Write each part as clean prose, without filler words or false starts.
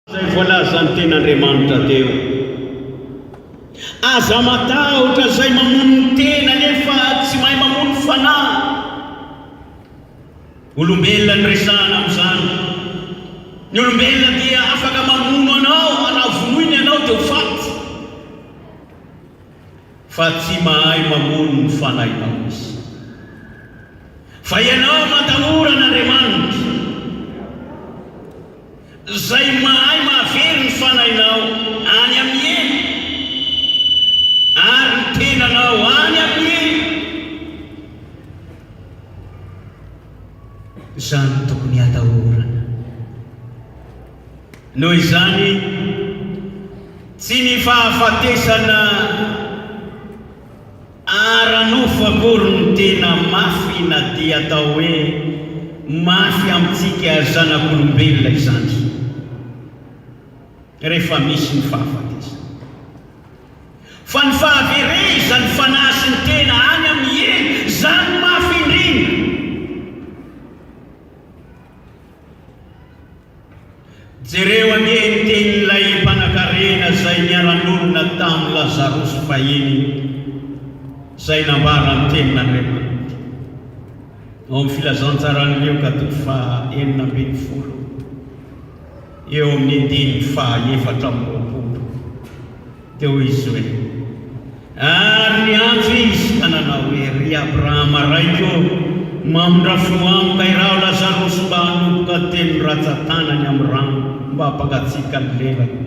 Izay voalazan'ny Tenin'Andriamanitra teo. Aza matahotra izay mamono ny tena nefa tsy mahay mamono ny fanahy. Olombelona no resahana amin'izany. Ny olombelona dia afaka mamono anao raha vonoiny ianao dia ho faty. Fa tsy mahay mamono ny fanahinao izy. Fa ianao matahora an'Andriamanitra. Izay mahay mahavery ny fanahinao any amin'ny helo, ary ny tenanao any amin'ny helo. Izany no tokony hatahorana. Noho izany, tsy ny fahafatesana Ara-nofo akory no tena mafy na dia atao hoe mafy amintsika zanak'olombelona izany rehefa misy ny fahafatesana. Fa ny fahaverezan'ny fanahy sy ny tena any amin'ny helo, izany no mafy indrindra. Jereo ange ny tenin'ilay mpanankarena izay niara-nonina tamin'i Lazarosy fahiny, izay nambaran'ny Tenin'Andriamanitra. Ao amin'ny Filazantsaran'i Lioka toko faha 16, eo amin'ny andininy faha 24. Dia hoy izy hoe, Ary niantso izy ka nanao hoe, Ry Abrahama raiko ô, mamindrà fo amiko ka iraho Lazarosy mba hanomboka teny ny ratsan-tanany amin'ny rano mba hampangatsiaka ny lelako,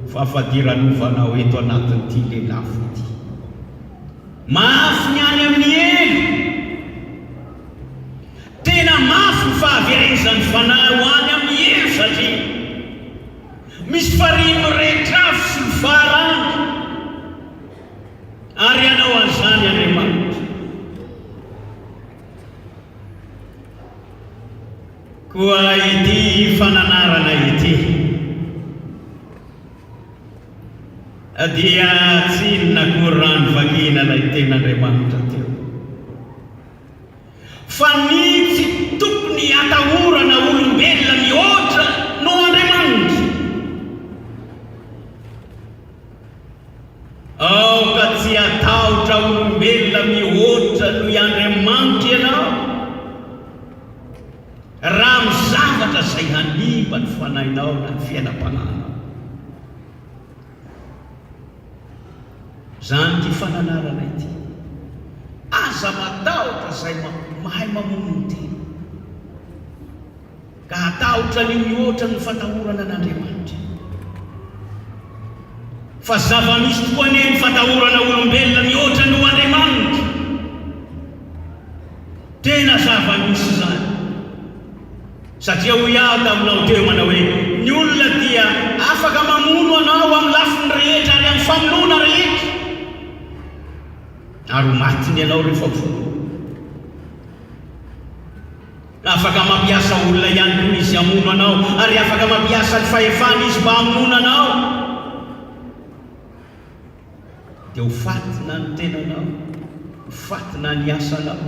fa fadiranovana aho eto anatin'ity lelafo ity. Mafy ny any amin'ny helo. Tena mafy ny fahaverezan'ny fanahy ho any amin'ny helo satria. Misy farihy mirehitra afo sy mifara any, ary hanao an'izany Andriamanitra. Koa ity fananarana ity dia tsy inona akory raha novakiana ilay tenin'Andriamanitra teo. Fa ny tsy tokony hatahorana olombelona mihoatra noho Andriamanitra. Aoka tsy hatahotra olombelona mihoatra noho i Andriamanitra ianao, raha amin'ny zavatra izay hanimba ny fanahinao na ny fiainam-panahinao. Izany ity fananarana ity. Aza matahotra izay mahay mamono ny tena, ka hatahotra an'io mihoatra ny fatahorana an'Andriamanitra. Fa zava-misy tokoa anie ny fatahorana olombelona mihoatra noho Andriamanitra. Tena zava-misy izany. Satria hoy aho taminao teo manao hoe, ny olona dia afaka mamono anao amin'ny lafiny rehetra ary amin'ny famonoana rehetra, ary ho matiny ianao rehefa vono. Afaka mampiasa olona ihany koa izy hamono anao, ary afaka mampiasa ny fahefany izy mba hamonoana anao. Dia ho faty na ny tenanao, ho faty na ny asanao,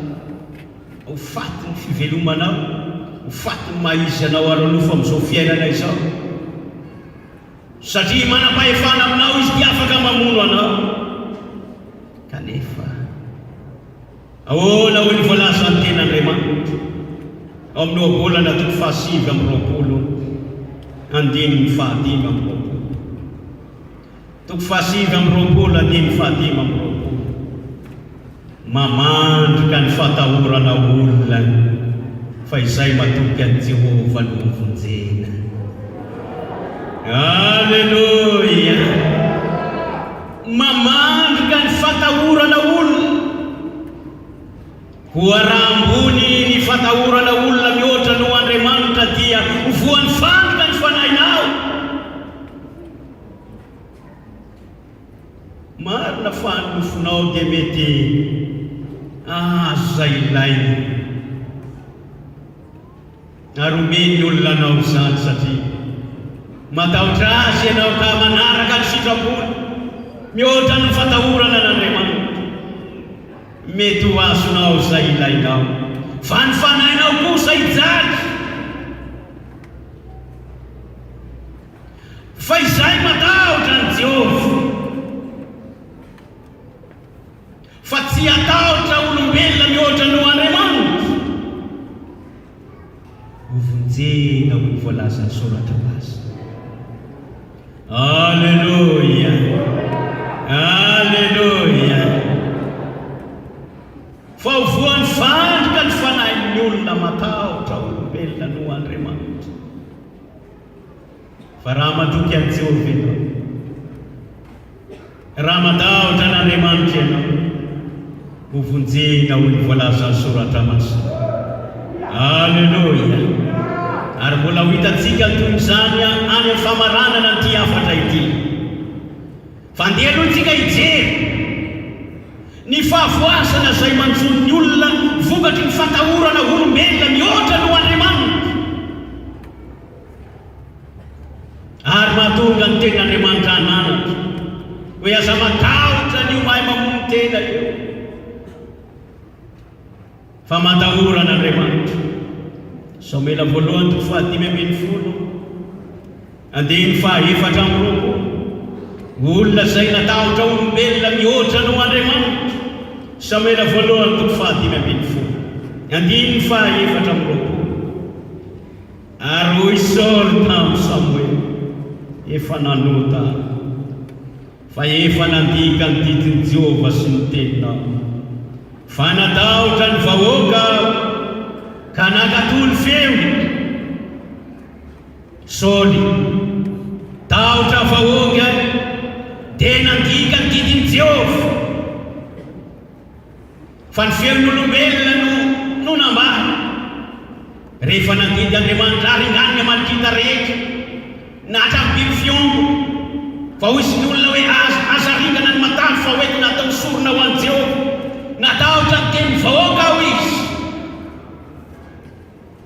ho faty ny fivelomanao, ho faty ny maha izy anao ara-nofo amin'izao fiainana izao. Satria manam-pahefana aminao izy dia afaka mamono anao. Kanefa, ahoana hoy ny voalazan'ny Tenin'Andriamanitra ao amin'ny Ohabolana toko fahasivy amby 20, andininy fahadimy amby 20. Toko fahasivy amby 20 andininy fahadimy amby 20. Mamandrika ny fatahorana olona, fa izay matoky an'i Jehovah no hovonjena. Aleloia! Mamandrika ny fatahorana olona. Koa raha ambony ny fatahorana olona mihoatra noho Andriamanitra dia ho voan'ny fandrika ny fanahinao. Marina fa ny nofonao dia mety hahazo izay ilainy, ary omen'ny olona anao izany satria matahotra azy ianao ka manaraka ny sitrapony mihoatra ny fatahorana an'Andriamanitra. Mety ho azonao izay ilainao, fa ny fanahinao kosa hijaly. Fa izay matahotra an'i Jehovah, fa tsy hatahotra olombelona mihoatra noho Andriamanitra, hovonjena, hoy ny voalazan'ny Soratra Masina. Aleloia! Aleloia! Fa ho voan'ny fandrika ny fanahin'ny olona matahotra olombelona noho Andriamanitra. Fa raha matoky an'i Jehovah ianao, raha matahotra an'Andriamanitra ianao, hovonjena hoy ny voalazan'ny Soratra Masina. Aleloia! Ary mbola ho hitantsika ny tohin'izany any amin'ny famaranana an'ity hafatra ity. Fa andeha aloha isika hijery ny fahavoazana izay manjo ny olona vokatry ny fatahorana olombelona mihoatra noho Andriamanitra. Ary mahatonga ny tenin'Andriamanitra hananatra hoe aza matahotra an'io mahay mamono tena io, fa matahora an'Andriamanitra. Samoela voalohany toko faha-15, andininy faha-24, Olona izay natahotra olombelona mihoatra noho Andriamanitra. Samoela voalohany toko faha-15, andininy faha-24. Ary hoy Saoly tamin'i Samoela, Efa nanota aho, fa efa nandika ny didin'i Jehovah sy ny teninao. Fa natahotra ny vahoaka aho, ka nankatò ny feony. Saoly, tahotra vahoaka, dia nandika ny didin'i Jehovah. Fa ny feon'olombelona no no nambara. Rehefa nandidy Andriamanitra haringany ny Amalekita rehetra, na hatramin'ny biby fiompy, fa hoy izy ny olona hoe, Aza, aza ringana ny matavy fa hoentina hatao sorona ho an'i Jehovah. Natahotra ny tenin'ny vahoaka aho izy.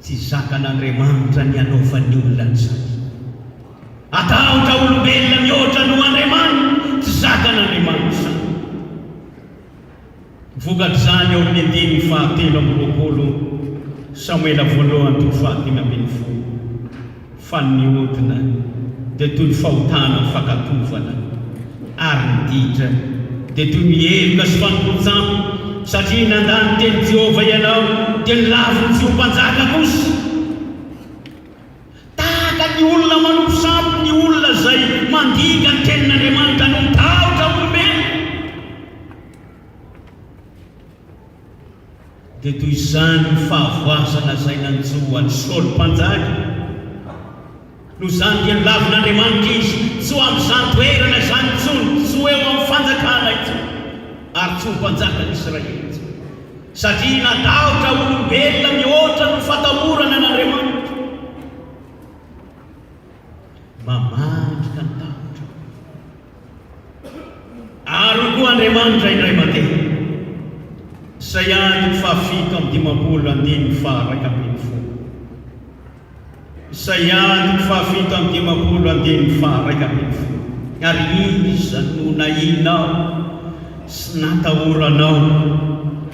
Tsy zakan'Andriamanitra ny hanaovan'ny olona an'izany. Hatahotra olombelona mihoatra noho Andriamanitra, tsy zakan'Andriamanitra izany. Vokatr'izany, ao amin'ny andininy fahatelo amby roapolo, Samoela voalohany toko faha-15, fa ny mihodina dia toy ny fahotana ny fankatovana, ary ny ditra dia toy ny heloka sy fanompoan-tsampy, satria nandà ny tenin'i Jehovah ianao, dia nolaviny tsy ho mpanjaka kosa. Tahaka ny olona manompo sampy ny olona izay mandika ny tenin'Andriamanitra noho ny tahotra olombelona. Dia toy izany ny fahavoazana izay nanjo an'i Saoly mpanjaka. Noho izany dia nolavin'Andriamanitra izy tsy ho amin'izany toerana izany intsony, tsy ho eo amin'ny fanjakana intsony, ary tsy ho mpanjakan'i Israely intsony. Satria natahotra olombelona mihoatra noho fatahorana an'Andriamanitra. Mamandrika ny tahotra. Ary hoy koa Andriamanitra indray mandeha, Isaia toko faha-57 andininy faha-11. Isaia toko faha-57 andininy faha-11. Ary iza no nahinao sy natahoranao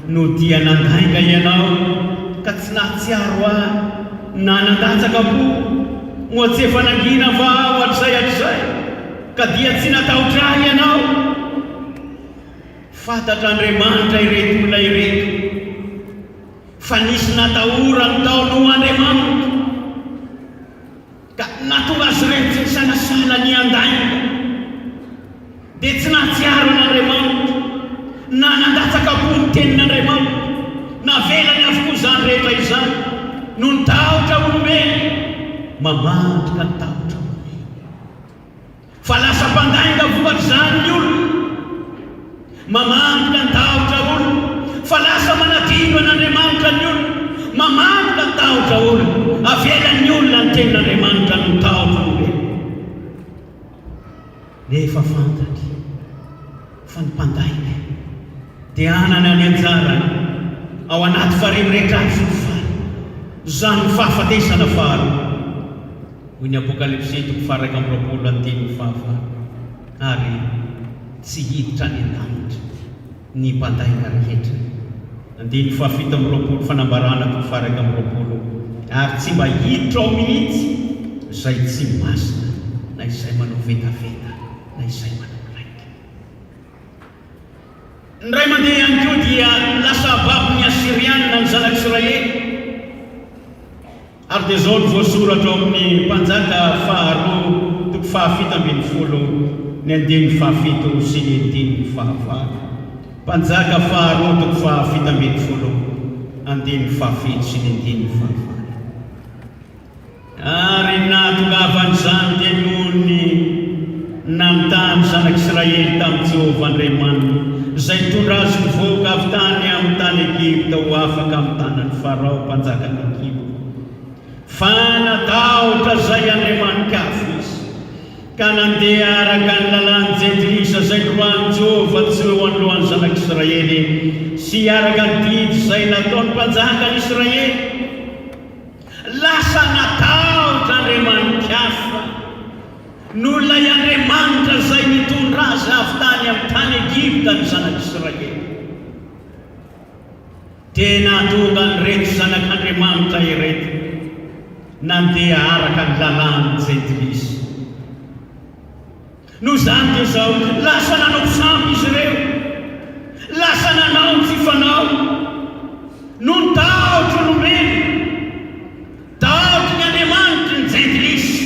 no dia nandainga ianao ka tsy nahatsiaro ahy na nandatsaka am-po? Moa tsy efa nangina va aho hatrizay hatrizay ka dia tsy natahotra ahy ianao? Fantatr'Andriamanitra ireto olona ireto. Fa nisy natahorany tao noho Andriamanitra, ka nahatonga azy ireny tsy nisalasala ny handainga, dia tsy nahatsiaro an'Andriamanitra, na nandatsaka am-po ny tenin'Andriamanitra. Navelany avokoa izany rehetra izany, noho ny tahotra olombelona. Mamandrika ny tahotra olombelona. Fa lasa mpandainga vokatr'izany ny olona. Mamandrika ny tahotra olona. Fa lasa manadino an'Andriamanitra ny olona. Mamandrika ny tahotra olona. Avelan'ny olona ny tenin'Andriamanitra noho ny tahotra olombelona. Nefa fantany fa ny mpandainga dia hanana ny anjarany ao anaty farihy mirehitra afo ny faly. Izany ny fahafatesana faharoa. Hoy ny Apokalypsy toko faha-21 andininy fahavalo, Ary tsy hiditra any an-danitra ny mpandainga rehetra. Andininy faha-27 Fanambarana toko faha-21, Ary tsy mba hiditra ao mihitsy izay tsy masina na izay manao. manao vetaveta na izay manao lainga. Indray mandeha ihany koa dia lasa babon'ny Asyrianina ny zanak'Israely. Ary dia izao no voasoratra ao amin'ny Mpanjaka faharoa toko fahafito ambin'ny folo ny andininy fahafito sy ny andininy fahavalo. Mpanjaka faharoa toko fahafito ambin'ny folo andininy fahafito sy ny andininy fahavalo. Ary ny nahatongavan'izany dia noho ny nanotahan'ny zanak'Israely tamin'i Jehovah Andriamaniny, izay nitondra azy nivoaka avy tany amin'ny tany Egypta ho afaka amin'ny tanan'i Farao mpanjakan'i Egypta. Fa natahotra izay andriamani-kafa izy, ka nandeha araka ny lalàn'i Jentilisa izay noroahin'i Jehovah tsy ho eo anoloan'ny zanak'Israely, sy araka ny didy izay nataon'ny mpanjakan'Israely. Lasa natahotra andriamani-kafa noho ilay Andriamanitra izay nitondra azy avy tany amin'ny tany Egypta ny zanak'Israely. Dia nahatonga an'ireto zanak'Andriamanitra ireto nandeha araka ny lalàn'ny jentilisa. Noho izany dia izao, lasa nanompo sampy izy ireo, lasa nanao ny tsy fanao, noho ny tahotry olombelona, tahotry ny andriamanitry ny jentilisa.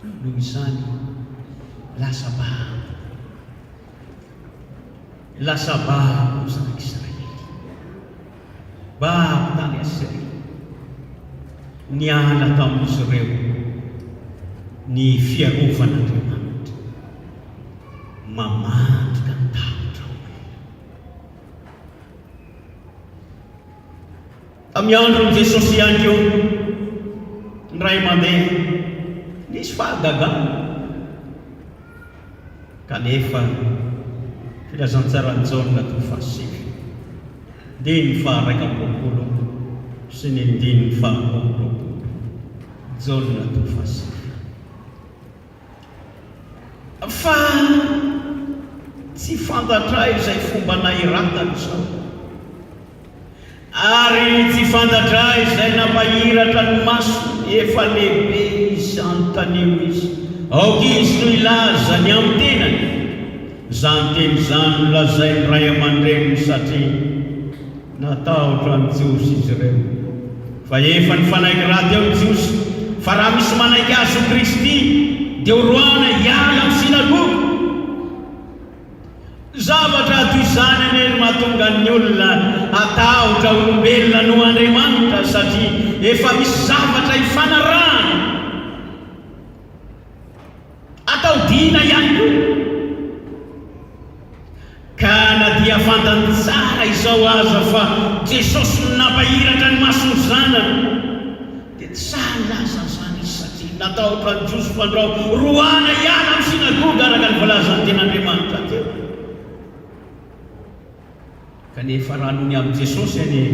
Noho izany, lasa babo, lasa babo ny zanak'Israely. Babo tany Asyria. Niala tamin'izy ireo ny fiarovan'Andriamanitra. Mamandrika ny tahotra olona. Tamin'ny andron'i Jesosy ihany koa, indray mandeha, nisy fahagagana. Kanefa, Filazantsaran'i Jaona toko fahasivy, andininy faha-21 sy ny andininy faha-22. Jaona toko fahasivy. Fa tsy fantatray izay fomba nahiratany izao. Ary tsy fantatray izay nampahiratra ny masony, efa lehibe izy, anontanio izy. Aoka izy no hilaza ny amin'ny tenany. Izany teny izany no lazain'ny ray aman-dreniny satria natahotra ny Jiosy izy ireo. Fa efa nifanaiky rahateo ny Jiosy fa raha misy manaiky Azy ho Kristy, dia horoahana hiala amin'ny synagoga. Zavatra toy izany anie no mahatonga ny olona hatahotra olombelona noho Andriamanitra satria efa misy zavatra ifanarahana. Atao dina ihany koa. Ka na dia fantany tsara izao aza fa Jesosy no nampahiratra ny mason'ny zanany dia tsy sahy nilaza an'izany izy satria natahotra ny Jiosy fandrao roahana hiala amin'ny synagoga araka ny voalazan'ny Tenin'Andriamanitra teo. Kanefa raha noho ny amin'i Jesosy anie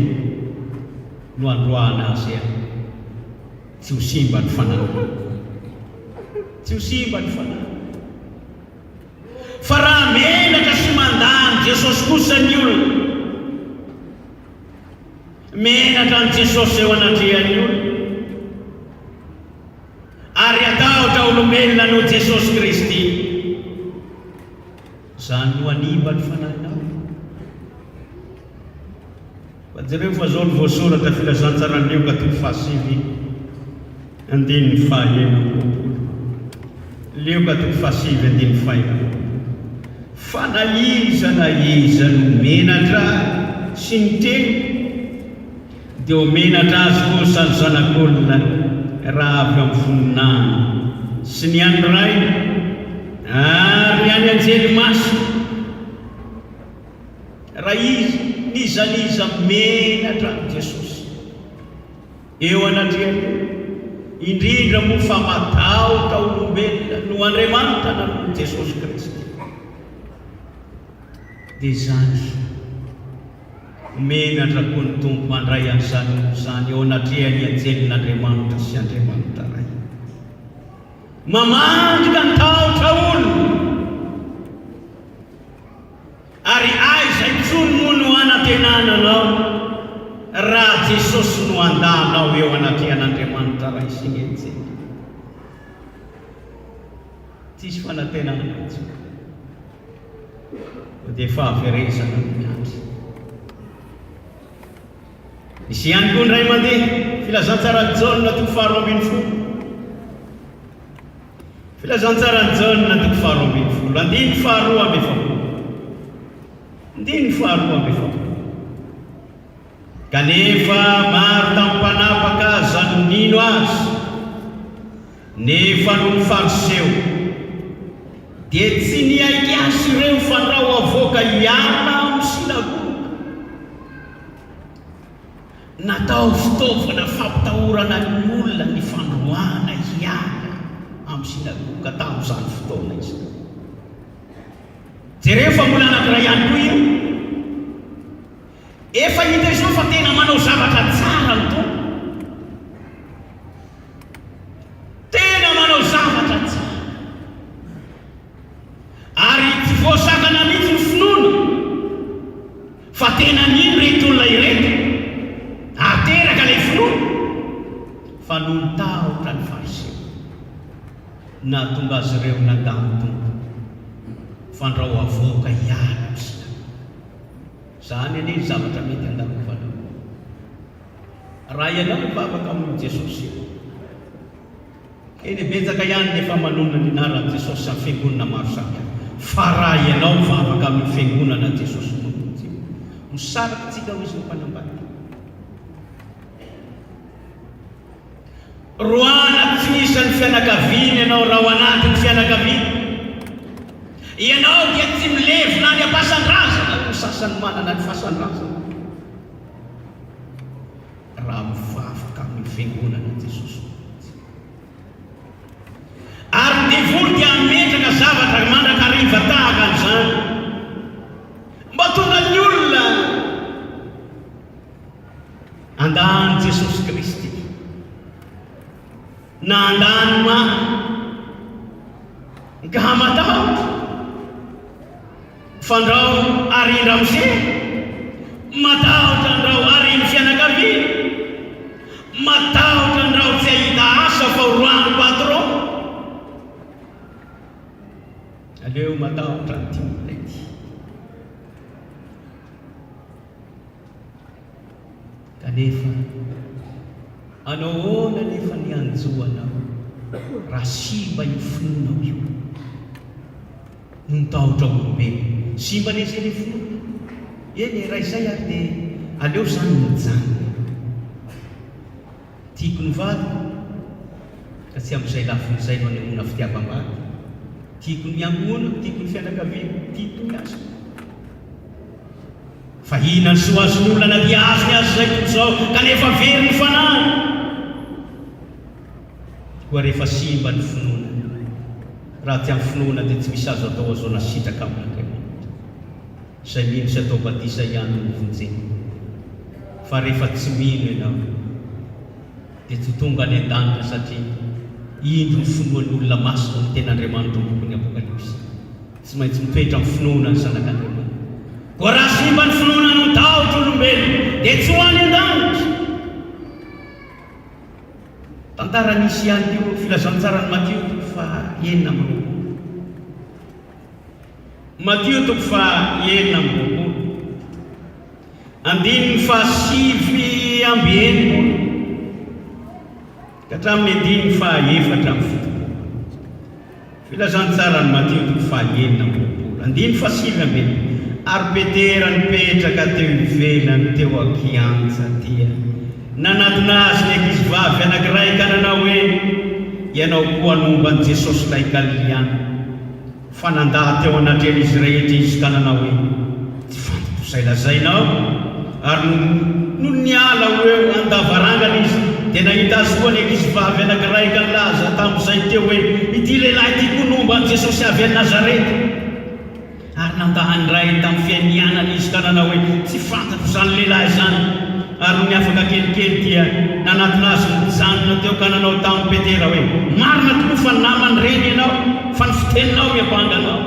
no androahana azy an, tsy ho simba ny fananana. Tsy ho simba ny fananana. Fa raha menatra sy mandà an'i Jesosy kosa ny olona, Menatra an'i Jesosy eo anatrehan'ny olona, ary hatahotra olombelona noho Jesosy Kristy. Izany no hanimba ny fanahinao. Fa jereo fa izao no voasoratra Filazantsaran'i Lioka toko fahasivy andininy faha-26. Lioka toko fahasivy andininy faha-26. Fa na iza na iza no menatra sy miteny, dia ho menatra azy kosa ny Zanak'olona raha avy eo amin'ny voninahiny sy ny an'ny Rainy ary ny an'ny anjely masina. Raha iza, n'iza n'iza menatra an'i Jesosy eo anatrehany, indrindra moa fa matahotra olombelona noho Andriamanitra na noho Jesosy Kristy, dia izany, menatra koa ny Tompo mandray an'izany olona izany eo anatrehan'ny anjelin'Andriamanitra sy Andriamanitra Ray. Mamandrika ny tahotra olona. Ary aiza intsony moa no hanantenana anao raha Jesosy no handà anao eo anatrehan'Andriamanitra Ray sy ny anjely? Tsisy fanantenana intsony. Koa dia fahaverezana no miandry. Nisy ihany koa indray mandeha, Filazantsaran'i Jaona toko faharoambinifolo. Filazantsaran'i Jaona toko faharoambinifolo, andininy faharoa amby efapolo. Andininy faharoa amby efapolo. Kanefa maro tamin'ny mpanapaka aza no nino azy, nefa noho ny Fariseo, dia tsy niaiky azy ireo fandrao avoaka hiala amin'ny synagoga. Natao fitaovana fampitahorana ny olona ny fandroahana hiala amin'ny synagoga tamin'izany fotoana izany. Jereo fa mbola anankiray ihany koa io. Efa hita izao fa tena manao zavatra tsara ny Tompo. Tena manao zavatra tsara. Ary tsy voasakana mihitsy ny finoana fa tena nino ireto olona ireto ary teraka ilay finoana fa noho ny tahotra ny Fariseo nahatonga azy ireo nandà ny Tompo fandrao avoaka hiala ny synagoga. Izany anie ny zavatra mety handalovanao. Raha ianao mivavaka amin'i Jesosy io. Eny e, betsaka ihany ny efa manonona ny anaran'i Jesosy amin'ny fiangonana maro samihafa. Fa raha ianao mivavaka amin'io fiangonana Jesosy Mamonjy io, misaraka tsika hoy izy ny mpanambady. Roahana tsy isan'ny fianakaviana ianao raha ao anatin'ny fianakaviana. Ianao dia tsy milevina any am-pasan-drazana hoy ny sasany manana ny fasan-drazana. Raha mivavaka amin'ny fiangonana Jesosy Mamonjy. Ary ny devoly dia hametraka zavatra mandrakariva tahaka an'izany. Mba tonga ny olona handà an'i Jesosy Kristy. Na handà ny marina. Ka matahotra. Fandrao ary ramose, matahotra andrao ary ny fianakaviana, matahotra andrao tsy hahita asa fa ho roahan'ny patron. Aleo matahotra an'ity olona ity. Kanefa, hanao ahoana anefa ny hanjo anao raha simba io finoanao io? Noho ny tahotra olombelona. Simba anie izay ilay finoana. Eny e, raha izay ary dia aleo izany mijanona. Tiako ny vadiko, ka tsy amin'izay lafiny izay no anehoana fitiavam-bady. Tiako ny ankohonako, tiako ny fianakaviako, tiako ny asako. Fa inona ny soa azon'ny olona na dia azony aza izay tontolo izao kanefa very ny fanahiny? Koa rehefa simba ny finoana, raha tsy amin'ny finoana dia tsy misy azo atao azahoana sitraka amin'Andriamanitra. Izay mino sy atao batisa ihany no hovonjena. Fa rehefa tsy mino ianao dia tsy ho tonga any an-danitra satria indro ny finoan'ny olona masina no tena Andriamanitra ao amin'ny bokin'ny Apokalypsy. Tsy maintsy mitoetra amin'ny finoana ny zanak'Andriamanitra. Koa raha simba ny finoana noho ny tahotra olombelona, dia tsy ho any an-danitra. Tantara nisy ihany koa Filazantsaran'i Matio toko faha 26. Matio toko faha 26. Andininy faha 69. Ka hatramin'ny andininy faha-74. Filazantsaran'i Matio toko faha-26, andininy faha-69 Ary Petera nipetraka teo ivelany teo an-kianja dia nanatona azy ny ankizivavy anankiray ka nanao hoe, Ianao koa nomba an'i Jesosy ilay Galiliana. Fa nandà teo anatrehan'izy rehetra izy ka nanao hoe, Tsy fantatro izay lazainao. Ary nony niala ho eo an-davarangana izy, dia nahita azy koa ny ankizivavy anankiray ka nilaza tamin'izay teo hoe, Ity lehilahy ity koa nomba an'i Jesosy avy any Nazareta. Ary nandà ny rainy tamin'ny fianianana izy ka nanao hoe, Tsy fantatro izany lehilahy izany. Ary nony afaka kelikely dia nanatona azy nijanona teo ka nanao tamin'i Petera hoe, Marina tokoa fa naman'ireny ianao, fa ny fiteninao miampanga anao.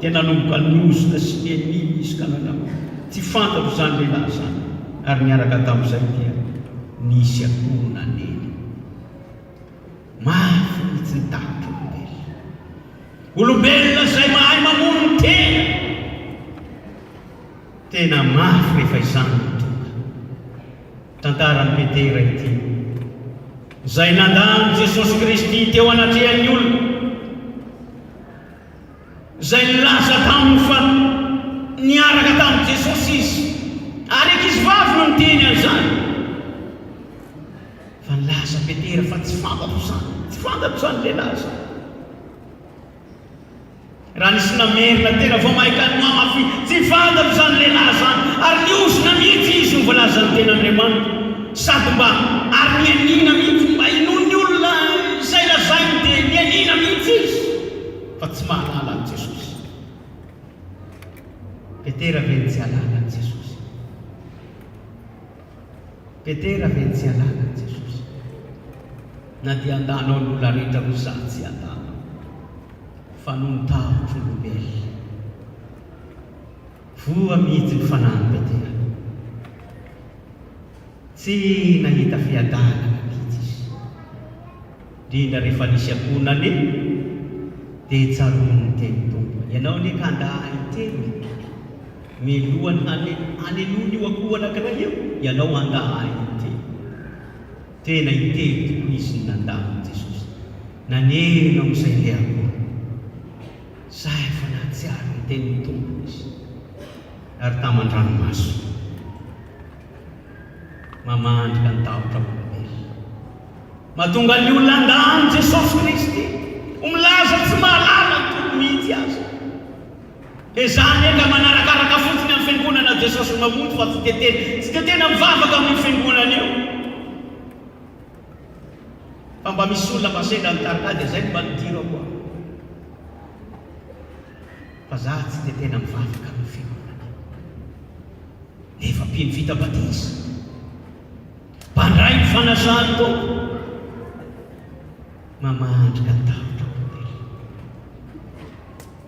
Dia nanomboka niozona sy nianiana izy ka nanao, Tsy fantatro izany lehilahy izany. Ary niaraka tamin'izay dia nisy akoho naneno. Mafy mihitsy ny tahotra olombelona. Olombelona izay mahay mamono ny tena. Tena mafy rehefa izany no tonga. Tantaran'i Petera ity, izay nandà an'i Jesosy Kristy teo anatrehan'ny olona, izay nilaza taminy fa niaraka tamin'i Jesosy izy, ary ankizivavy no niteny an'izany. Fa nilaza Petera fa tsy fantatro izany, tsy fantatro izany lehilahy izany. Raha nisy namerina tena vao mainka nihamafy, tsy fantatro izany lehilahy izany, ary niozona mihitsy izy no voalazan'ny tenin'Andriamanitra, sady mba ary nianiana mihitsy mba hinoan'ny olona izay lazainy dia nianiana mihitsy izy fa tsy mahalala an'i Jesosy. Petera ve ny tsy hahalala an'i Jesosy? Petera ve tsy hanala an'i Jesosy? Na dia andanao ny olona rehetra koa izaho tsy handanao, fa noho ny tahotr'olombelona. Voa mihitsy ny fanahin'i Petera. Tsy nahita fiadanana mihitsy izy. Indrindra rehefa nisy ankohonany, dia tsaroany ny tenin'ny Tompo, Ianao anie ka handà ahy intelo e! Mialohan'ny hane, hanenoana io akoho anankiray io, ianao handà ahy intelo. Tena intelo tokoa izy no nandà an'i Jesosy. Naneno amin'izay ilay akoho. Zay efa nahatsiaro ny tenin'ny Tompo izy, ary taman-dranomaso. Mamandrika ny tahotra olombelona. Mahatonga ny olona handà an'i Jesosy Kristy, ho milaza tsy mahalala ny Tompo mihitsy aza. Ezahany enga manarakaraka fotsiny amin'ny fiangonana Jesosy Mamonjy fa tsy dia tena tsy dia tena mivavaka amin'io fiangonana io. Fa mba misy olona mba sendra nitarika ahy dia zay no mba nidirako aho. Fa za tsy dia tena mivavaka amin'io fiangonana io. Nefa mpino vita batisa. Mpandray ny fanasan'ny Tompo. Mamandrika ny tahotra olombelona.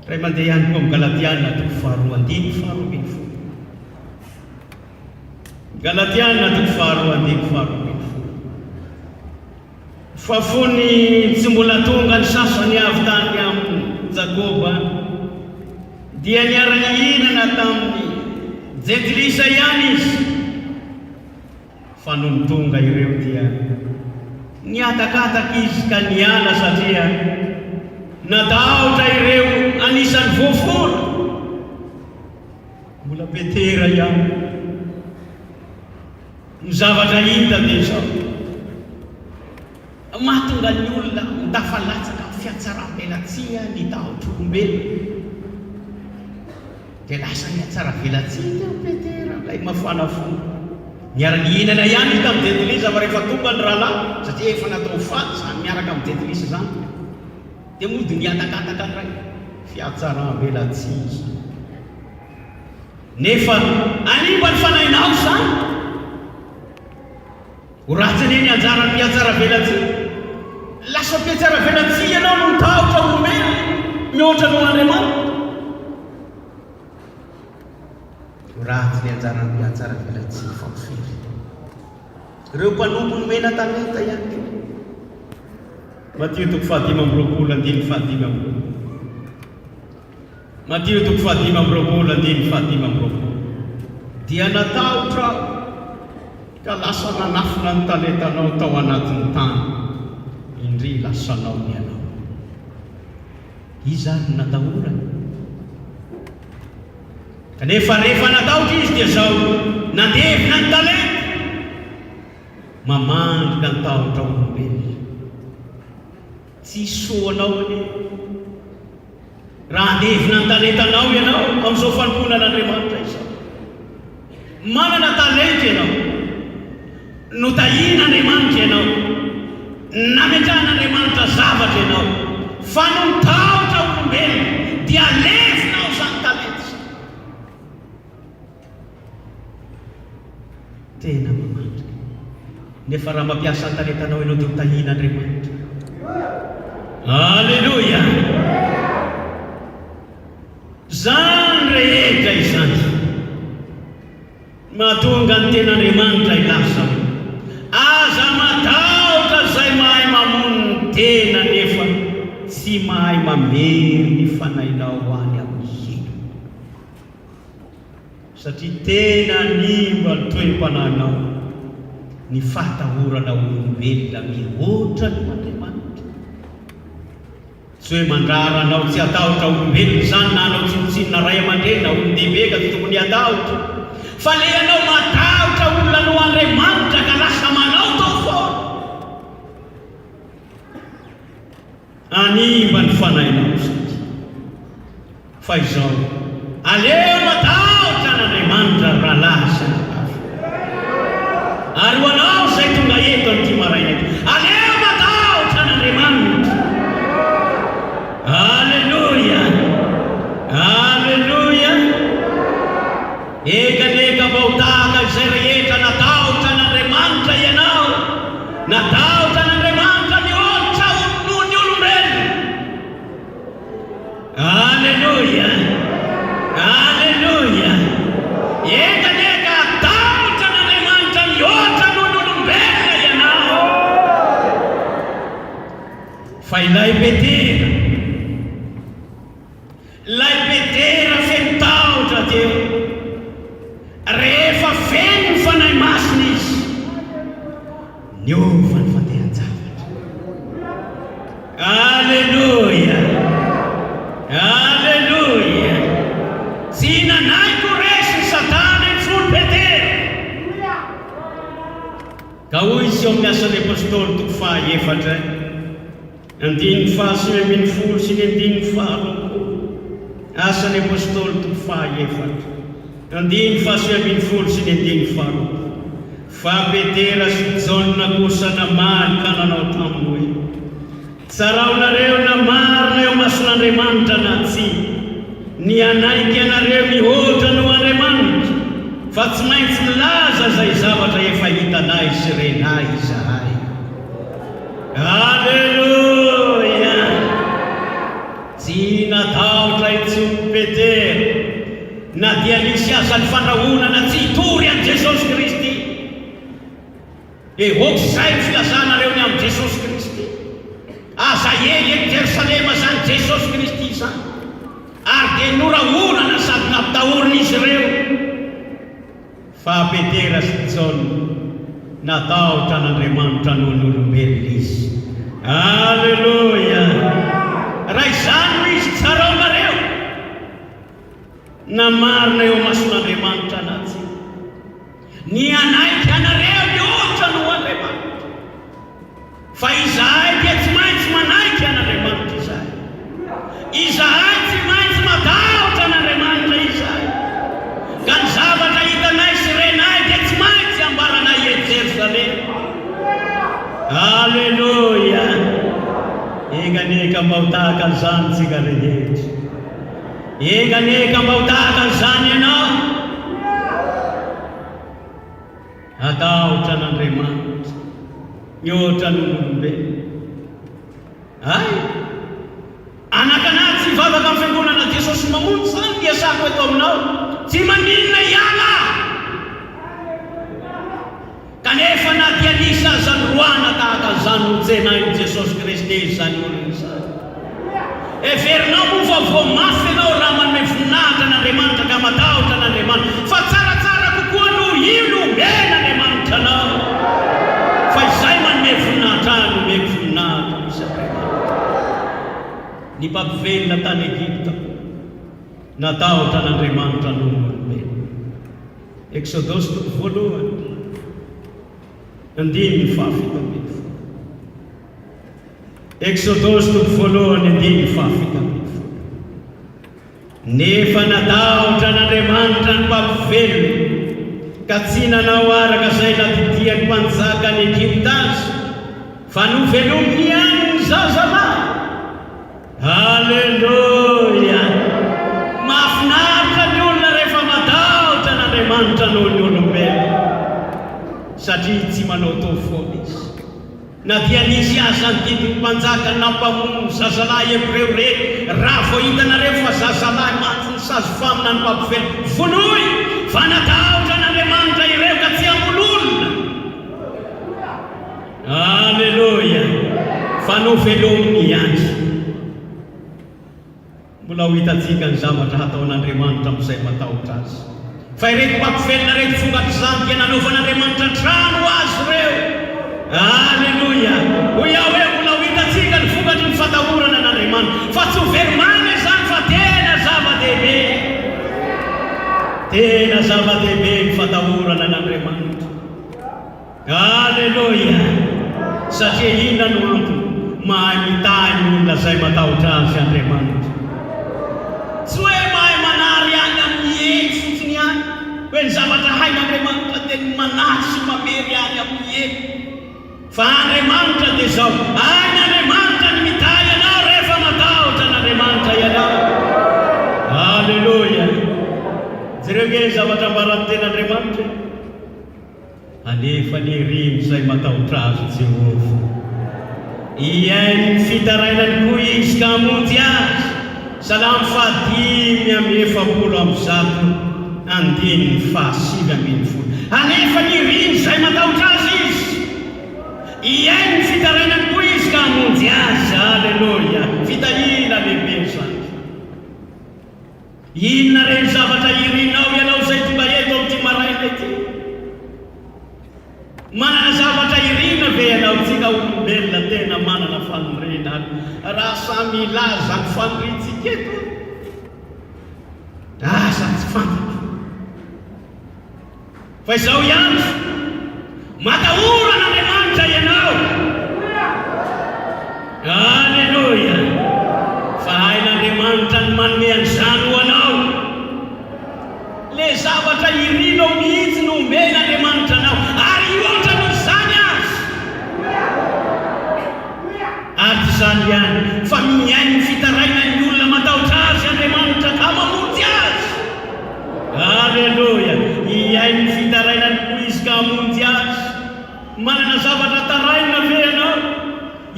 Iray mandeha ihany koa amin'ny Galatiana toko faharoa andininy faharoa ambin'ny folo. Galatiana toko faharoa andininy faharoa ambin'ny folo. Fa fony tsy mbola tonga ny sasany avy tany amin'i Jakoba, dia niara-nihinana tamin'ny Jentilisa ihany izy. Fa nony tonga ireo dia nihatakataka izy ka niala satria natahotra ireo anisan'ny voafora. Mbola Petera ihany. Ny zavatra hita dia izao, mahatonga ny olona ho tafalatsaka amin'ny fihatsaram-belatsihy ny tahotr'olombelona. Dia lasa nihatsaravelatsihy teo Petera, ilay mafana fo. Niara-nihinana ihany izy tamin'ny jentilisa, fa rehefa tonga ny rahalahy, satria efa natao faty izany miaraka amin'ny jentilisa izany, dia mody nihatakataka indray. Fihatsaram-belatsihy izany. Nefa hanimba ny fanahinao izany. Ho ratsy anie ny anjaran'ny mpihatsaravelatsihy. Lasa mpihatsaravelatsihy ianao noho ny tahotra olombelona mihoatra noho Andriamanitra. Ho ratsy ny anjaran'ny mpihatsaravelatsihy fa ho firy. Ireo mpanompo nomena talenta ihany koa. Matio toko fahadimy amby roapolo andininy fahadimy amby roapolo. Matio toko fahadimy amby roapolo andininy fahadimy amby roapolo. Dia natahotra aho ka lasa nanafina ny talentanao tao anatin'ny tany. Indry lasanao ny anao. Iza ary no natahorany? Kanefa rehefa natahotra izy dia izao, nandevina ny talenta. Mamandrika ny tahotra olombelona. Tsy hisy anao anie raha handevina ny talentanao ianao amin'izao fanompoana an'Andriamanitra izao. Manana talenta ianao. Notahian'Andriamanitra ianao. Nametrahan'Andriamanitra zavatra ianao. Fa noho ny tahotra olombelona dia alevinao izany talenta izany. Tena mamandrika. Nefa raha mampiasa ny talentanao ianao dia ho tahian'Andriamanitra. Aleloia! Izany rehetra izany mahatonga ny ten'Andriamanitra hilaza hoe, Aza matahotra izay mahay mamono ny tena nefa tsy. Tsy mahay mamery ny fanahinao any amin'ny helo. Satria tena hanimba ny toe-panahinao ny fahatahorana olombelona mihoatra noho Andriamanitra. Tsy hoe mandrara anao tsy hatahotra olombelona izany na hanao tsinontsinona ray aman-dreny na olon-dehibe ka tsy tokony hatahotra. Fa le ianao matahotra olona noho Andriamanitra ka lasa manaotao foana. Hanimba ny fanahinao izany. Fa izao, aleo matahotra an'Andriamanitra ry rahalahy sy anabavy. Ary ho anao izay tonga eto amin'ity maraina ity, aleo matahotra an'Andriamanitra. Aleloia! Aleloia! Eka anie ka mba ho tahaka izay rehetra natahotra an'Andriamanitra ianao, natahotra an'Andriamanitra mihoatra noho ny olombelona. Aleloia! Aleloia! Enga anie ka hatahotra an'Andriamanitra mihoatra noho ny olombelona ianao. Fa ilay Petera, ilay Petera feno tahotra teo, rehefa feno ny Fanahy Masina izy, Niova ny fandehan-javatra. Aleloia! Aleloia! Tsy nanaiky ho resin'i Satana intsony Petera. Ka hoy izy ao amin'ny Asan'ny Apostoly toko fahaefatra, andininy fahasivy ambin'ny folo sy ny andininy faharoapolo. Asan'ny Apostoly toko fahaefatra, andininy fahasivy ambin'ny folo sy ny andininy faharoapolo. Fa Petera sy Jaona kosa namaly ka nanao taminy hoe, Tsaraonareo na marina eo imason'Andriamanitra na tsia, ny hanaiky anareo mihoatra noho Andriamanitra, fa tsy maintsy milaza izay zavatra efa hitanay sy renay izahay. Aleloia! Tsy natahotra intsony Petera. Na dia nisy aza ny fandrahonana tsy hitory an'i Jesosy Kristy, dia hoatr'izay ny filazanareo ny amin'i Jesosy Kristy. Aza ely eto Jerosalema izany Jesosy Kristy izany. Ary dia norahonana sady nampitahorina izy ireo. Fa Petera sy Jaona natahotra an'Andriamanitra noho ny olombelona izy. Aleloia! Raha izany no izy, tsaraonareo. Na marina eo imason'Andriamanitra na tsia. Ny hanaiky anareo mihoatra noho Andriamanitra. Fa izahay dia tsy maintsy manaiky an'Andriamanitra izahay. Izahay tsy maintsy matahotra an'Andriamanitra izahay. Ka ny zavatra hitanay sy renay dia tsy maintsy ambaranay eto Jerosalema. Aleloia! Enga anie ka mba ho tahaka an'izany tsika rehetra. Enga anie ka mba ho tahaka an'izany ianao. Hatahotra an'Andriamanitra mihoatra noho ny olombelona. Hay! Anaka anah tsy hivavaka amin'ny fiangonana Jesosy Mamonjy izany ny iasako eto aminao. Tsy maninona hiala aho. Kanefa na dia nisy aza ny roahana tahaka an'izany notsenain'i Jesosy Kristy izany olona izany. Heverinao moa fa voa mafy ianao raha manome voninahitra an'Andriamanitra ka matahotra an'Andriamanitra fa tsaratsara kokoa noho io no omen'Andriamanitra anao? Fa izay manome voninahitra ahy no omeko voninahitra, hoy izy Andriamanitra. Ny mpampivelona tany Egypta koa natahotra an'Andriamanitra noho ny olombelona. Eksodosy toko voalohany, andininy fahafito ambin'ny folo. Eksodosy toko voalohany, andininy fahafito ambin'ny folo. Nefa natahotra an'Andriamanitra ny mpampivelona, ka tsy nanao araka izay nadidian'ny mpanjakan'i Egypta azy, fa novelominy ihany ny zazalahy. Aleloia! Mahafinaritra ny olona rehefa matahotra an'Andriamanitra noho ny olombelona, satria tsy manaotao foana izy. Na dia nisy aza ny didin'ny mpanjaka nampamono ny zazalahy hebreo rehetra, raha vao hitanareo fa zazalahy mantsy ny sazy famina ny mpampivelona, vonoy! Fa natahotra an'Andriamanitra ireo ka tsy hamono olona. Aleloia! Fa novelominy ihany. Mbola ho hitantsika ny zavatra hataon'Andriamanitra amin'izay matahotra Azy. Fa ireto mpampivelona ireto vokatr'izany dia nanaovan'Andriamanitra trano ho azy ireo. Aleloia! Hoy aho hoe mbola ho hitantsika ny vokatry ny fatahorana an'Andriamanitra. Fa tsy ho very maina izany fa tena zava-dehibe. Tena zava-dehibe ny fatahorana an'Andriamanitra. Aleloia! Satria inona no antony? Mahay mitahy ny olona izay matahotra Azy Andriamanitra. Tsy hoe mahay manary any amin'ny hery fotsiny ihany, hoe ny zavatra hain'Andriamanitra dia ny manary sy mamery any amin'ny hery. Fa Andriamanitra dia izao, hain'Andriamanitra ny mitahy anao rehefa matahotra an'Andriamanitra ianao. Aleloia! Jereo ange ny zavatra ambaran'ny Tenin'Andriamanitra e! Alefa ny heriny izay matahotra azy Jehovah. Hihaino ny fitarainany koa Izy ka hamonjy azy. Salamo faha145, andininy faha-19. Alefa ny heriny izay matahotra azy Izy. Hihaino ny fitarainany koa Izy ka hamonjy azy. Aleloia! Fitahiana lehibe izany. Inona re ny zavatra irinao ianao izay tonga eto amin'ity maraina ity? Manana zavatra irina ve ianao? Tsika olombelona tena manana faniriana ary raha samy hilaza ny faniriantsika eto asa tsy fantatro. Fa izao ihany, matahora an'Andriamanitra ianao. Aleloia! Fa hain'Andriamanitra ny manome an'izany ho anao. Ilay zavatra irinao mihitsy no omen'Andriamanitra anao, ary hihoatra noho izany aza. Ary tsy izany ihany, fa mihaino ny fitarainan'ny olona matahotra Azy Andriamanitra ka mamonjy azy. Aleloia! Hihaino ny fitarainany koa Izy ka hamonjy azy. Manana zavatra tarainina ve ianao?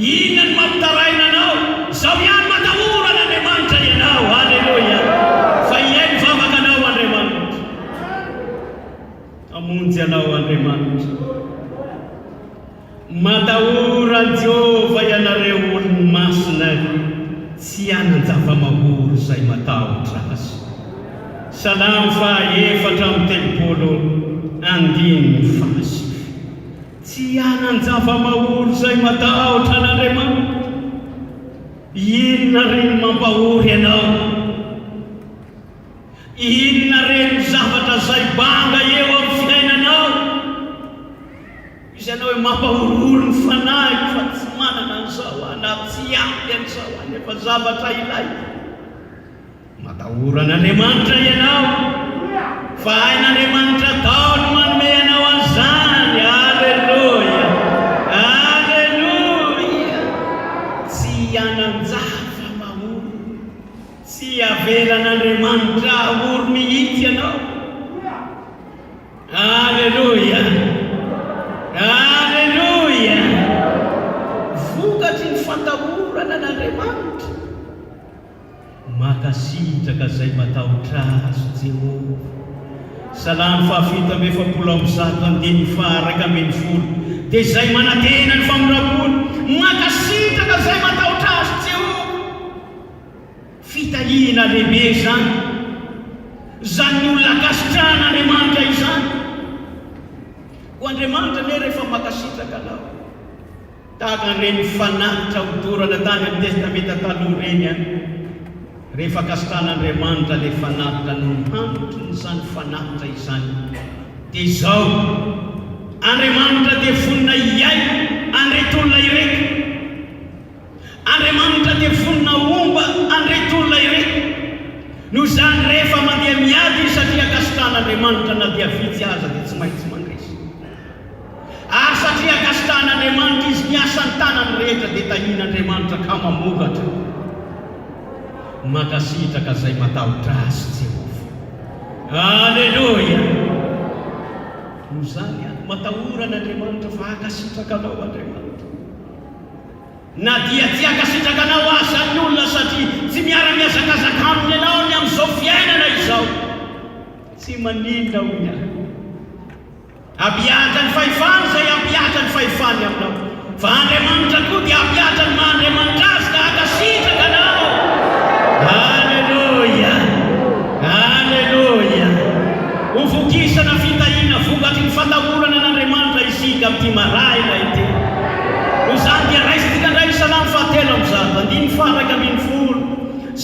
Inona no mampitaraina anao? Izao ihany, matahora an'Andriamanitra ianao. Aleloia! Fa hihaino vavaka anao Andriamanitra. Hamonjy anao Andriamanitra. Matahora an'i Jehovah ianareo olony masina, tsy hanan-java-mahory izay matahotra Azy. Salamo faha 34, andininy faha-9. Tsy hanan-java-mahory izay matahotra an'Andriamanitra. Inona re no mampahory anao? Inona re no zavatra izay banga eo amin'ny fiainanao? Izy ianao hoe mampahorohoro ny fanahiko fa tsy manana an'izao aho na tsy ampy an'izao aho nefa zavatra ilaiko. Matahora an'Andriamanitra ianao fa hain'Andriamanitra atao ny manome anao an'izany. Aleloia! Aleloia! Tsy hanan-java-mahory, tsy havelan'Andriamanitra hahory mihitsy ianao. Aleloia! Aleloia! Vokatry ny fatahorana an'Andriamanitra. Mankasitraka izay matahotra Azy Jehovah. Salamo faha147 andininy faha-11 Dia izay manantena ny famindram-pony, mankasitraka izay matahotra Azy Jehovah. Fitahiana lehibe izany, izany olona ankasitrahan'Andriamanitra izany. Koa Andriamanitra anie rehefa mankasitraka anao, tahaka an'ireny fanatitra hodorana tany amin'ny Testamenta Taloha ireny an, rehefa ankasitrahan'Andriamanitra ilay fanatitra noho ny hanitrin'izany fanatitra izany, dia izao, Andriamanitra dia vonona hihaino an'ireto olona ireto. Andriamanitra dia vonona homba an'ireto olona ireto. Noho izany, rehefa mandeha miady izy satria ankasitrahan'Andriamanitra na dia vitsy aza dia tsy maintsy mandresy. Ary satria ankasitrahan'Andriamanitra izy ny asan'ny tanany rehetra dia tahian'Andriamanitra ka mamokatra. Mankasitraka izay matahotra Azy Jehovah. Aleloia! Noho izany, matahora an'Andriamanitra fa hankasitraka anao Andriamanitra. Na dia tsy hankasitraka anao aza ny olona satria tsy miara-mihazakazaka aminy ianao ny amin'izao fiainana izao, tsy maninona hoy aho. Hampihatra ny fahefany izay hampihatra ny fahefany aminao. Fa Andriamanitra koa dia hampihatra ny maha Andriamanitra Azy ka hankasitraka anao. Aleloia! faha-11.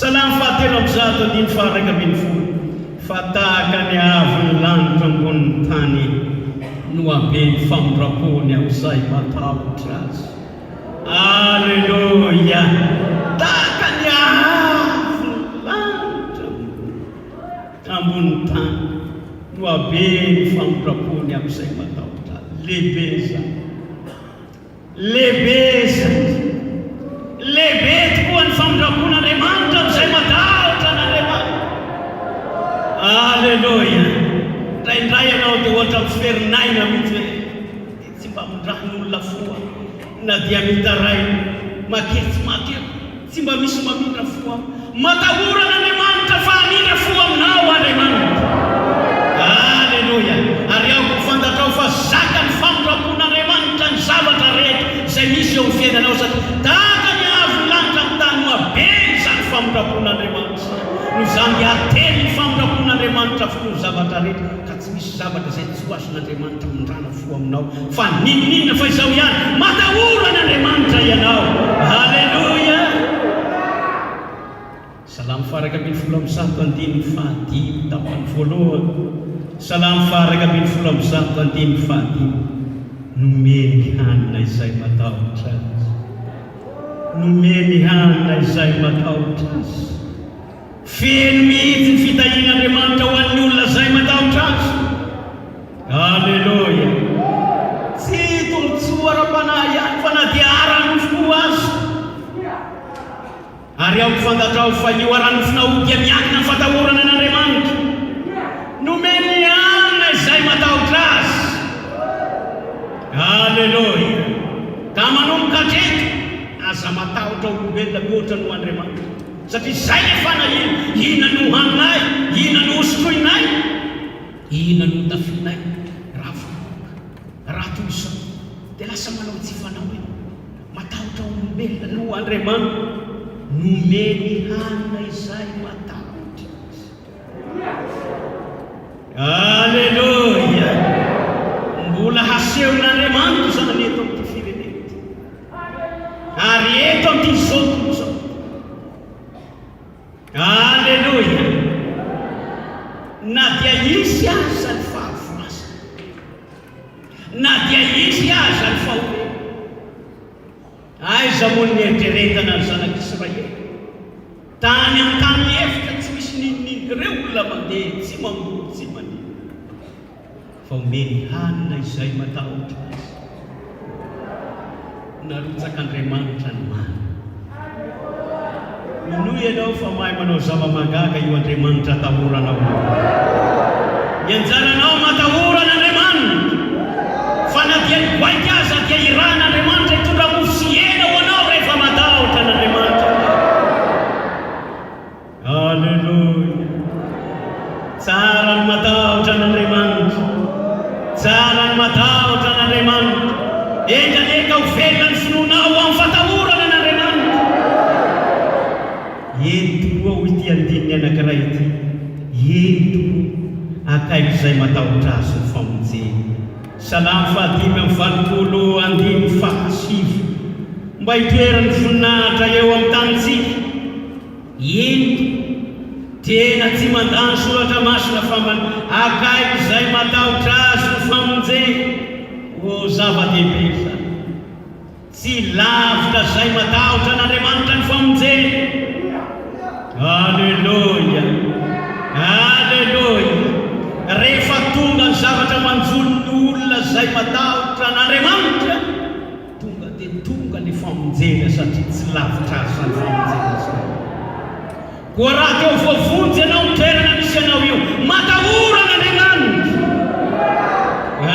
Salamo faha-103 andininy faha-11. Fa tahaka ny haavon'ny lanitra ambonin'ny tany no haben'ny famindram-pony amin'izay matahotra Azy. Aleloia! Tahaka ny haavon'ny lanitra ambonin'ny tany no haben'ny famindram-pony amin'izay matahotra Azy. Lehibe izany. Lehibe izany. Lehibe tokoa ny famindram-pon'Andriamanitra amin'izay matahotra an'Andriamanitra. Aleloia! Indraindray ianao dia ohatra miferinaina mihitsy hoe, dia tsy mba mindran'olona fo aho, na dia mitaraina, maketsy maty aho. Tsy mba misy mamindra fo amiko. Matahora an'Andriamanitra fa hamindra fo aminao Andriamanitra. Aleloia! Ary aoka ho fantatrao fa zakan'ny famindram-pon'Andriamanitra ny zavatra rehetra izay misy eo amin'ny fiainanao satria tahaka ny haavon'ny lanitra amin'ny tany no habeny izany famindram-pon'Andriamanitra izany. Noho izany dia hatelin'ny famindram-pon'Andriamanitra avokoa ny zavatra rehetra ka tsy misy zavatra izay tsy ho azon'Andriamanitra hamindrana fo aminao fa n'inon'inona fa izao ihany, matahora an'Andriamanitra ianao. Aleloia! Salamo faha-111 andininy fahadimy tapany voalohany. Salamo faha-111 andininy fahadimy. Nomeny hanina izay matahotra Azy. Nomeny hanina izay matahotra Azy. Feno mihitsy ny fitahian'Andriamanitra ho an'ny olona izay matahotra Azy. Aleloia! Tsy tombontsoa ara-panahy ihany fa na dia ara-nofo koa aza. Ary aoka fantatrao fa io ara-nofonao io dia miankina amin'ny fatahorana an'Andriamanitra. Nomeny hanina izay matahotra Azy. Aleloia! Ka manomboka hatreto, aza matahotra olombelona mihoatra noho Andriamanitra. Satria izay ilay fanahiana, inona no hohaninay, inona no hosotroinay, inona no hotafianay raha vonoina, raha toy izao. Dia lasa manao tsy fanao e! Matahotra olombelona noho Andriamanitra. Nomeny hanina izay matahotra Azy. Aleloia! Mbola hasehon'Andriamanitra izany eto amin'ity firenena ity. Ary eto amin'ity izao tontolo izao ity. Aleloia! Na dia hisy aza ny fahavoazana, na dia hisy aza ny fahoriana, aiza moa ny nieritreretana ny zanak'Israely? Tany an-tany efitra tsy misy n'inon'inona, ireo olona mandeha tsy mamboly tsy maninona. Fa omeny hanina izay matahotra Azy. Narotsak'Andriamanitra ny mana. Minoa ianao fa mahay manao zava-mahagaga io Andriamanitra atahoranao io. Ny anjaranao matahora an'Andriamanitra. Fa na dia ny goaika aza dia irahan'Andriamanitra hitondra mofo sy hena ho anao rehefa matahotra an'Andriamanitra ianao. Aleloia! Tsara ny matahotra an'Andriamanitra. Tsara ny matahotra an'Andriamanitra. Enga anie ka ho velona ny finoanao amin'ny fatahorana an'Andriamanitra. Eny tokoa, hoy ity andininy anankiray ity, eny tokoa, akaiky izay matahotra Azy ny famonjeny. Salamo faha-85 andininy fahasivy. Mba hitoeran'ny voninahitra eo amin'ny tanintsika. Eny tokoa, tena tsy mandà ny Soratra Masina fa man akaiky izay matahotra Azy ny famonjeny. Oh, zava-dehibe izany. Tsy lavitra izay matahotra an'Andriamanitra ny famonjeny. Aleloia! Aleloia! Rehefa tonga ny zavatra manjo ny olona izay matahotra an'Andriamanitra, Tonga dia tonga ny famonjena satria tsy lavitra azy izany famonjena izany. Koa raha te ho voavonjy ianao amin'ny toerana misy anao io, matahora an'Andriamanitra.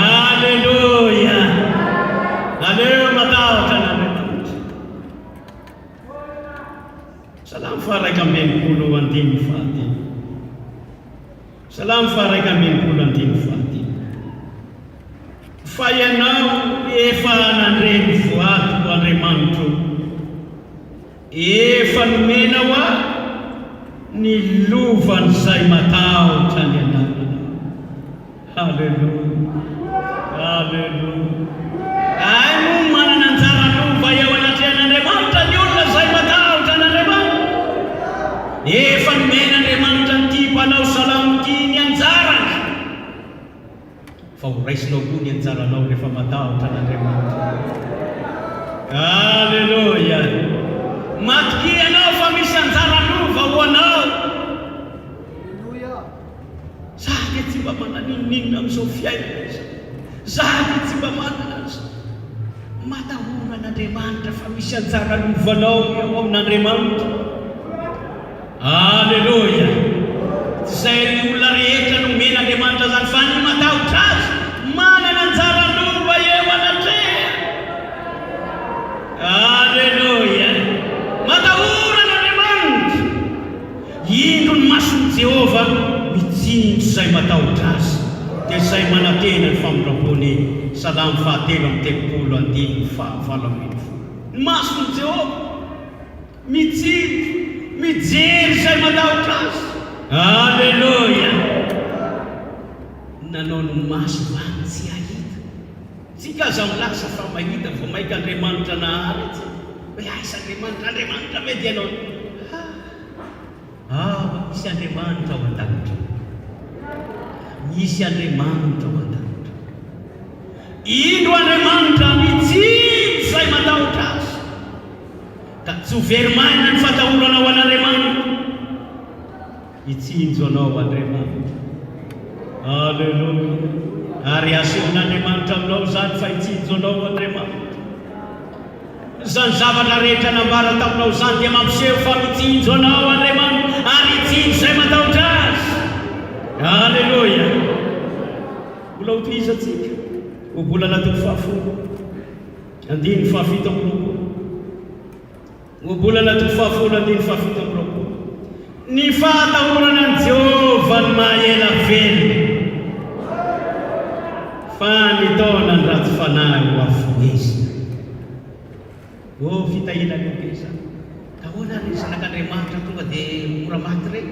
Aleloia! Aleo matahotra an'Andriamanitra. Salamo faha-61 andininy fahadimy. Salamo faha-61 andininy fahadimy. Fa Ianao efa nandre ny voadiko, Andriamanitro ô, efa nomenao ahy ny lovan'izay matahotra ny anaranao. Haleloia! Haleloia! Hay moa manana anjara lova eo anatrehan'Andriamanitra ny olona izay matahotra an'Andriamanitra. ho raisinao koa ny anjaranao rehefa matahotra an'Andriamanitra ianao. Aleloia! Matokia ianao fa misy anjara lova ho anao. Za dia tsy mba manana n'inon'inona amin'izao fiainana izao. Za dia tsy mba manana an'izao. Matahora an'Andriamanitra fa misy anjara lovanao eo amin'Andriamanitra. Aleloia! Tsy izay ny olona rehetra nomen'Andriamanitra izany fa ny matahotra Azy manana anjara lova eo anatrehany. Aleloia! Matahora an'Andriamanitra! Indro ny mason'i Jehovah mitsinjo izay matahotra Azy, dia izay manantena ny famindram-pony. Salamo fahatelo amby telopolo andininy fahavalo ambin'ny folo. Ny mason'i Jehovah. Mitsinjo, mijery izay matahotra Azy. Aleloia! Nanao ny maso va ny tsy hahita? Tsika aza milaza fa mahita vao maika Andriamanitra nahary antsika. Hoe aiza Andriamanitra? Andriamanitra ve dia nanao ha? Ah, misy Andriamanitra ao an-danitra. Misy Andriamanitra ao an-danitra. Indro Andriamanitra mitsinjo izay matahotra Azy. Ka tsy ho very maina ny fatahoranao an'Andriamanitra. Hitsinjo anao Andriamanitra. Aleloia. Ary asehon'Andriamanitra aminao izany fa hitsinjo anao Andriamanitra. Izany zavatra rehetra nambara taminao izany dia mampiseho fa mitsinjo anao Andriamanitra ary hitsinjo izay matahotra Azy. Aleloia. Mbola hotohizantsika. Ohabolana toko fahafolo. Andininy fahafito amby roapolo. Ohabolana toko fahafolo andininy fahafito amby roapolo. Ny fahatahorana an'i Jehovah no maha-ela velona, fa ny taonan'ny ratsy fanahy ho afohezina. Oh, fitahiana lehibe izany! Ka ahoana ary ny zanak'Andriamanitra tonga dia mora maty ireny?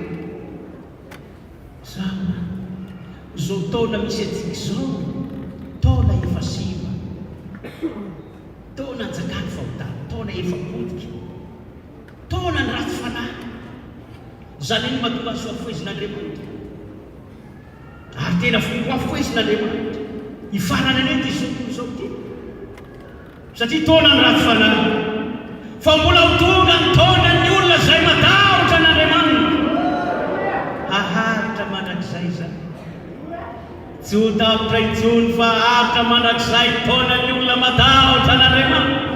Izaho, izao taona misy antsika izao, taona efa simba, taona anjakan'ny fahotana, taona efa potika, taona ny ratsy fanahy. Izany no mahatonga azy ho afohezin'Andriamanitra. Ary tena ho afohezin'Andriamanitra. Hifarana anie ity izao tontolo izao ity. Satria taona ny ratsy fanahy. Fa mbola ho tonga ny taonan'ny olona izay matahotra an'Andriamanitra. Haharitra mandrakizay izany. Tsy ho tapitra intsony fa haharitra mandrakizay ny taonan'ny olona matahotra an'Andriamanitra.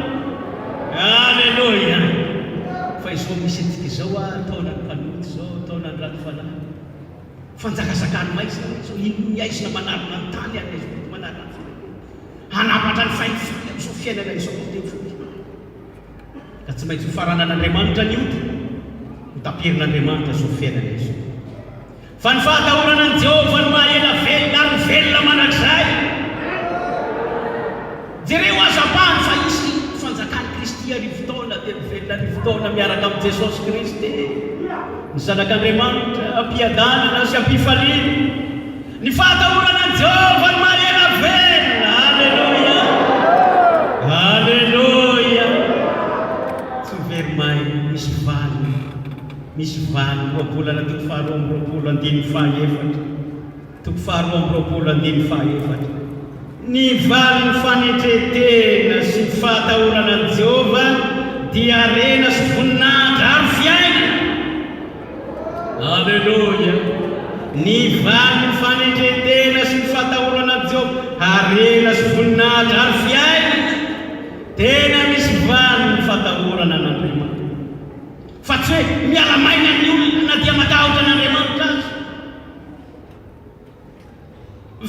Aleloia! Fa izao misy antsika izao ah, taonan'ny mpanota izao, taonan'ny ratsy fanahy. Fanjakazakan'ny maizina izao, iny haizina manarona ny tany ary ny haizim-pito manarona ny firenena. Hanapatra ny fahefany amin'izao fiainana izao ny devoly. Ka tsy maintsy hofaranan'Andriamanitra ny ota, hotaperin'Andriamanitra izao fiainana izao. Fa ny fahatahorana an'i Jehovah no maha-ela velona ary ho velona mandrakizay. Jereo aza ampahany fa hisy fanjakan'i Kristy arivo taona dia ho velona arivo taona miaraka amin'i Jesosy Kristy, ny Zanak'Andriamanitra, am-piadanana sy am-pifaliana. Ny fahatahorana an'i Jehovah no maha-ela velona. Aleloia! Aleloia! Tsy ho very maina, misy valiny. Misy valiny. Ohabolana toko faharoa amby roapolo andininy fahaefatra. Toko faharoa amby roapolo andininy fahaefatra. Ny valin'ny fanetren-tena sy ny fahatahorana an'i Jehovah dia harena sy voninahitra ary fiainana. Aleloia! Ny valin'ny fanetren-tena sy ny fahatahorana an'i Jehovah, harena sy voninahitra ary fiainana. Tena misy valiny ny fahatahorana an'Andriamanitra. Fa tsy hoe miala maina ny olona na dia matahotra an'Andriamanitra aza.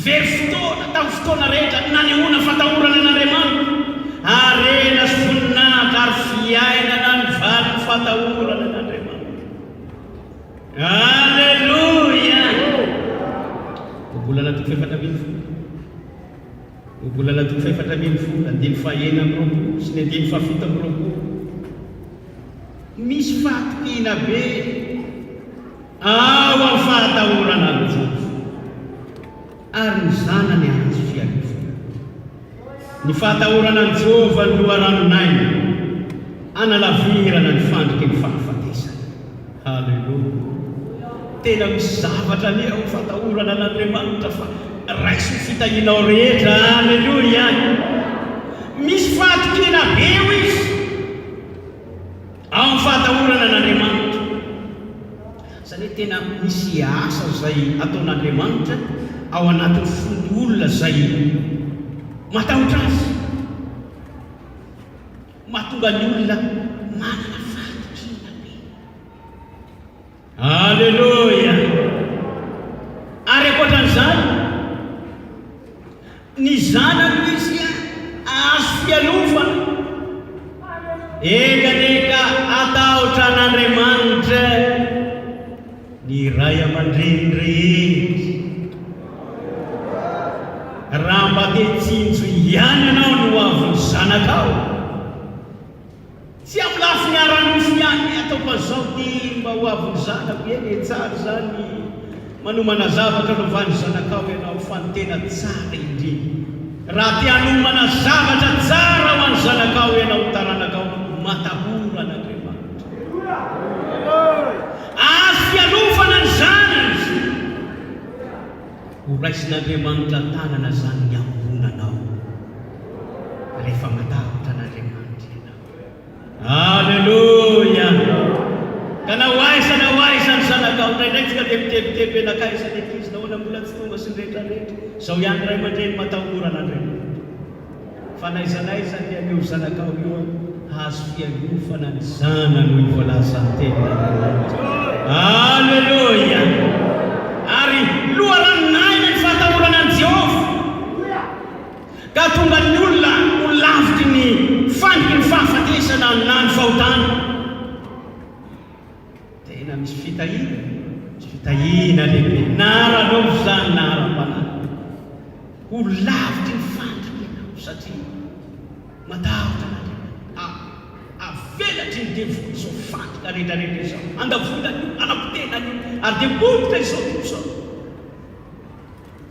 Very fotoana tamin'ny fotoana rehetra nanehoana fatahorana an'Andriamanitra, harena sy voninahitra ary fiainana ny valin'ny fatahorana an'Andriamanitra. Aleloia! Ohabolana toko fahefatra ambin'ny folo. Ohabolana toko fahefatra ambin'ny folo, andininy fahenina amby roapolo sy ny andininy fahafito amby roapolo. Misy fahatokiana be. Ao amin'ny fahatahorana an'i Jehovah, ary ny zanany hahazo fialofana. Ny fahatahorana an'i Jehovah no loharanon'aina, analavirana ny fandriky ny fahafatesana. Haleloia! Tena misy zavatra anie ao amin'ny fahatahorana an'Andriamanitra fa. Raiso ny fitahianao rehetra. Aleloia! Misy fahatokiana be hoy izy ao amin'ny fahatahorana an'Andriamanitra. Izany hoe tena misy asa izay ataon'Andriamanitra ao anatin'ny fon'ny olona izay matahotra Azy. Mahatonga ny olona manana fahatokiana be. Aleloia! Ary ankoatran'izany, ny zanany hoy izy hahazo fialofana. Enga anie ka hatahotra an'Andriamanitra ny ray aman-dreny rehetra. Raha mba te tsinjo ihany ianao ny hoavin'ny zanakao, Tsy amin'ny lafiny ara-nofo ihany ataoko an'izao dia mba ho avy ny zanako, eny e, tsara izany manomana zavatra lovan'ny zanakao ianao fa ny tena tsara indrindra raha te hanomana zavatra tsara ho an'ny zanakao ianao, ny taranakao, matahora an'Andriamanitra. Azo fialofana ny zanany. Ho raisin'Andriamanitra an-tanana izany ny ankohonanao rehefa matahotra an'Andriamanitra ianao. Aleloia! Ka na ho aiza na ho aiza ny zanakao, indraindray tsika dia mitebiteby hoe nankaiza ny ankizy, nahoana mbola tsy tonga sy ny rehetra rehetra. Izao ihany ray aman-dreny matahora an'Andriamanitra. Fa n'aiza n'aiza ny an'io zanakao io hahazo fialofana ny zanany hoy ny voalazan'ny tenin'Andriamanitra. Aleloia! Ary loharanon'aina ny fahatahorana an'i Jehovah, ka tonga ny olona ho lavitry ny fandriky ny fahafatesana na ny fahotana. Tena misy fitahiana, misy fitahiana lehibe, na ara-nofo izany na ara-panahy. Ho lavitry ny fandrika ianao satria matahotra an'Andriamanitra. Avelatry ny devoly izao fandrika rehetrarehetra izao, andavoana an'io, anapotehana an'io, ary dia potika izao tontolo izao.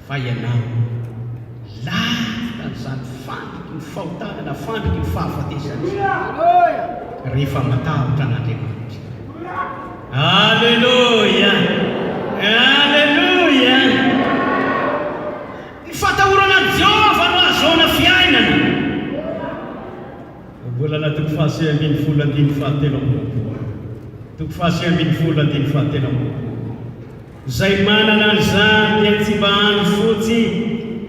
Fa ianao, lavitra an'izany fandriky ny fahotana na fandriky ny fahafatesana izany, rehefa matahotra an'Andriamanitra. Aleloia! Aleloia! Ny fatahorana an'i Jehovah no ahazoana fiainana. Ohabolana toko faha-19 andininy faha-23. Toko faha-19 andininy faha-23. Izay manana an'izany dia tsy mba andro fotsy